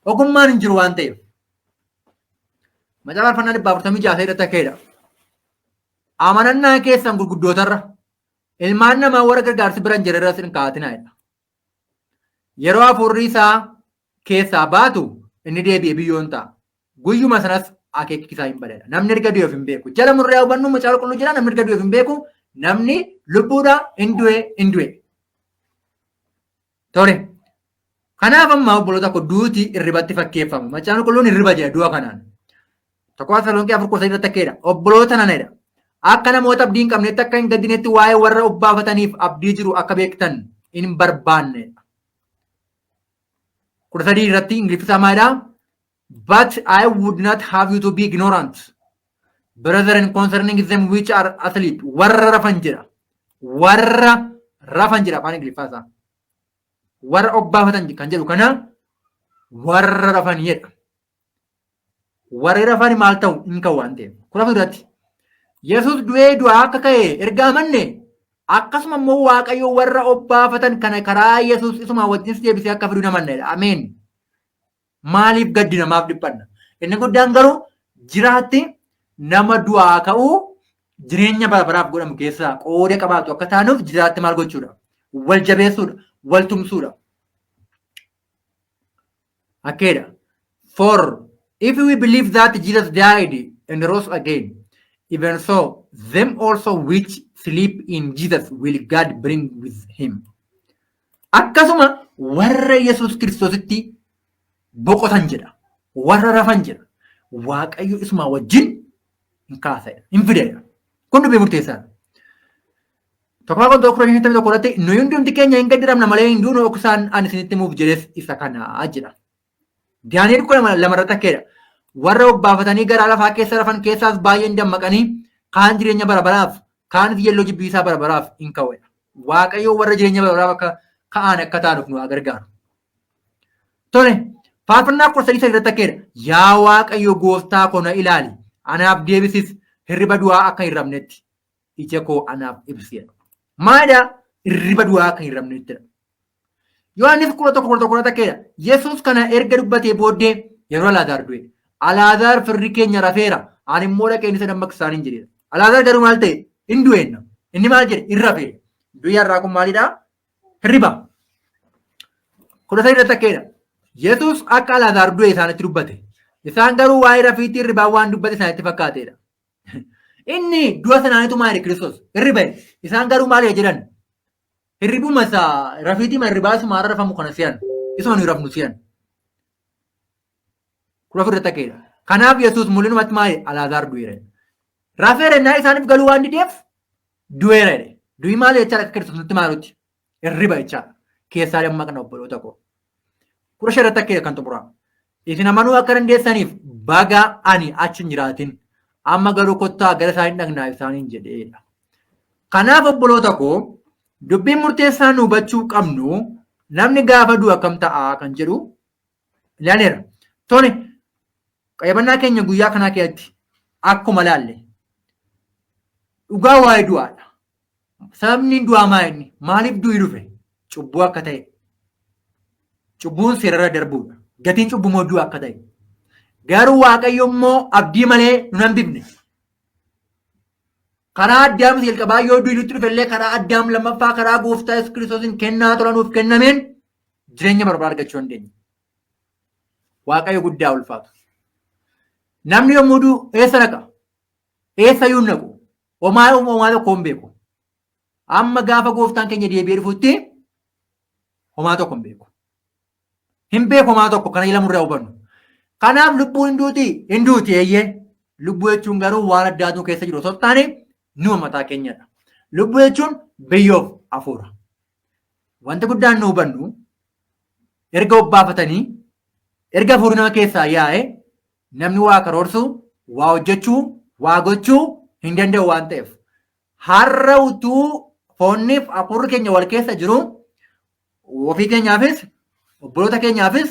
Ogummaan hin jiru waan ta'eef. Macaafa Faarfannaa 146 irratti akkeedha. Amanannaa keessan gurguddootarra ilmaan namaa warra gargaarsi bira hin jirre irras hin kaa'atinaa jedha. Yeroo hafuurri isaa keessaa baatu inni deebi'ee biyyoon ta'a. Guyyuma sanas akeekki isaa hin badadha. Namni erga du'eef hin beeku. Jala murree hubannu Macaafa Qulqulluu jira, namni erga du'eef hin beeku. Namni lubbuudha hin du'e hin du'e. Tole. Kanaaf amma obboloota koo duuti irribatti fakkeeffama. Macaafni Qulqulluun hirriba jedha du'a kanaan. 1 Tasalonqee 4:13 irratti akkeedha. Obboloota nanedha. Akka namoota abdii hin qabnetti akka hin gaddinetti waa'ee warra obbaafataniif abdii jiru akka beektan hin barbaannedha. 13 irratti Ingiliffi maalidha? "But I would not have you to be ignorant, brethren, concerning them which are asleep." Warra rafan jedha. Warra rafan jedha afaan Ingiliffaa isaa. Warra obbaafatan kan jedhu kana warra rafan jedha. Warri rafan maal ta'u? Hin ka'u waan ta'eef. 14 irratti. Yesus du'ee du'aa akka ka'e erga amanne, akkasuma immoo Waaqayyo warra obbaafatan kana karaa Yesus isuma wajjinis deebisee akka fidu namannedha. Ameen. Maaliif gaddi namaaf dhiphanna? Inni guddaan garuu jiraatti nama du'aa ka'uu jireenya bara baraaf godhamu keessaa qooda qabaatu akka taanuuf jiraatti maal gochuudha? Wal jabeessuudha, wal tumsuudha. Akkeedha. "For if we believe that Jesus died and rose again, even so them also which sleep in Jesus will God bring with him." Akkasuma warra Yesuus Kiristoositti boqotan jedha. Warra rafan jedha. Waaqayyo isuma wajjin hin kaasa, hin fidedha. Kun dubbii murteessaadha. 1 Qorontoos 15:51 irratti, "Nuyi hundumti keenya hin gaddiramna malee hin duunu, dhoksaan ani isinitti himuuf jedhes isa kana" jedha. Daani'el 12 irratti akkeedha. "Warra obbaafatanii garaa lafaa keessa rafan keessaas baay'een dammaqanii, kaan jireenya bara baraaf, kaanis yelloo jibbiisaa bara baraaf hin ka'uudha. Waaqayyo warra jireenya bara baraaf akka ka'an akka taanuuf nu gargaaru. Tole, Faarfannaa 13 irratti akkeedha. "Yaa Waaqayyo gooftaa koo, na ilaali. Anaaf deebisis, hirriba du'aa akka hin rafnetti ija koo anaaf ibsi." Maalidha? Hirriba du'aa akka hin rafnettidha. Yohaannis 11:11 irratti akkeedha. Yesuus kana erga dubbatee booddee yeroo Alaazaar du'e. "Alaazaar firri keenya rafeera. Ani immoo dhaqeen isa dammaqsa" isaaniin jedheera. Alaazaar garuu maal ta'e? Hin du'eenna. Inni maal jedhe? Hin rafee. Du'i har'aa kun maalidha? Hirriba. 13 irratti akkeedha. Yesuus akka Alaazaar du'e isaanitti dubbate. Isaan garuu waa'ee rafiitii hirribaa waan dubbate isaanitti fakkaateedha. Inni du'a sanaanitu maali Kiristoos? Hirriba. Isaan garuu maali jedhan? Hirribuma isaa rafiitii hirribaa isuma har'a rafamu kana si'an. Isuma nuyi rafnu si'an. 14 irratti akkeedha. Kanaaf Yesuus mul'inumatti maali? "Alaazaar du'eera." Rafeera innaa isaaniif galuu waan dideef du'eera jedhe. Du'i maali jechaadha akka Kiristoositti maalutti? Hirriba jechaadha. Keessaa dammaqna, obboloota koo. 15 irratti akkeedha kan xumuraa. "Isin amanuu akka dandeessaniif baga ani achi hin jiraatin. Amma garuu kottaa gara isaanii dhaqnaa" isaaniin jedheedha. Kanaaf obboloota koo, dubbiin murteessaa nu hubachuu qabnu namni gaafa du'u akkam ta'a kan jedhu ilaaleera. Tole, qayyabannaa keenya guyyaa kanaa keessatti akkuma laalle dhugaa waa'ee du'aadha. Sababni du'aa maa inni? Maaliif du'i dhufe? Cubbuu akka ta'e. Cubbuun seerarra darbuudha. Gatiin cubbuu immoo du'a akka ta'e. Garuu Waaqayyo immoo abdii malee nu hambifne. Karaa Addaam jalqabaa yoo du'i nutti dhufe illee, karaa Addaam lammaffaa, karaa Gooftaa Yesuus Kiristoosiin kennaa tola nuuf kennameen jireenya bara baraa argachuu dandeenya. Waaqayyo guddaa ulfaatu. Namni yommuu du'u eessa dhaqa? Eessa iyyuu hin dhaqu. Homaa homaa tokko hin beeku. Amma gaafa gooftaan keenya deebi'ee dhufutti homaa tokko hin beeku. Hin beeku homaa tokko, kana ila murraa hubannu. Kanaaf lubbuun hin duuti, hin duuti eeyyee. Lubbuu jechuun garuu waan addaatu keessa jiru osoo hin taane numa mataa keenyadha. Lubbuu jechuun biyyoof hafuura. Wanti guddaan nu hubannu, erga obbaafatanii, erga hafuurri nama keessaa yaa'e, namni waa karoorsuu, waa hojjechuu, waa gochuu hin danda'u waan ta'eef. Har'a utuu foonniif hafuurri keenya wal keessa jiru, ofii keenyaafis obboloota keenyaafis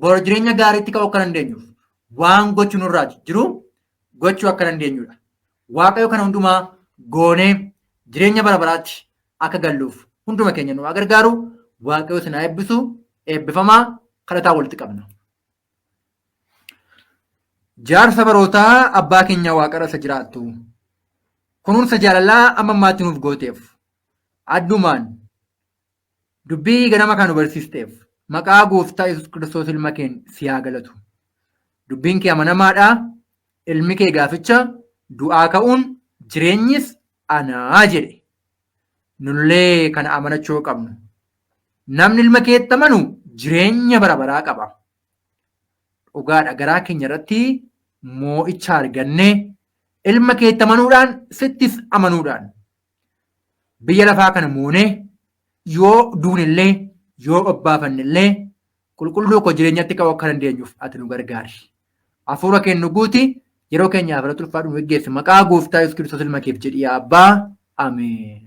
bor jireenya gaariitti ka'uu akka dandeenyuuf waan gochuu nurraa jiru gochuu akka dandeenyudha. Waaqayyo kana hundumaa goonee jireenya bara baraatti akka galluuf hunduma keenya nu gargaaru. Waaqayyo isin haa eebbisu. Eebbifamaa. Kadhataa walitti qabna. Jaarsa barootaa, abbaa keenya waaqarra isa jiraattu, kunuunsa jaalalaa amma ammaatti nuuf gooteef, addumaan dubbii ganama kan nu barsiisteef, maqaa Gooftaa Yesuus Kiristoos ilma keen si haa galatu. Dubbiin kee amanamaadha. Ilmi kee gaaficha du'aa ka'uun jireenyis anaa jedhe. Nullee kana amanachuu qabnu. Namni ilma keetti amanu jireenya bara baraa qaba. Dhugaadha, garaa keenya irratti moo'icha argannee ilma keetti amanuudhaan, sittis amanuudhaan, biyya lafaa kana moonee, yoo duunillee yoo obbaafanne qulqulluu koo jireenyatti ka'uu akka dandeenyuuf ati nu gargaari. Hafuura kee nu guuti, yeroo keenyaaf irratti ulfaadhu, nu geggeessi. Maqaa gooftaa Yesuus Kiristoos ilma keef jedhi, yaa Abbaa. Ameen.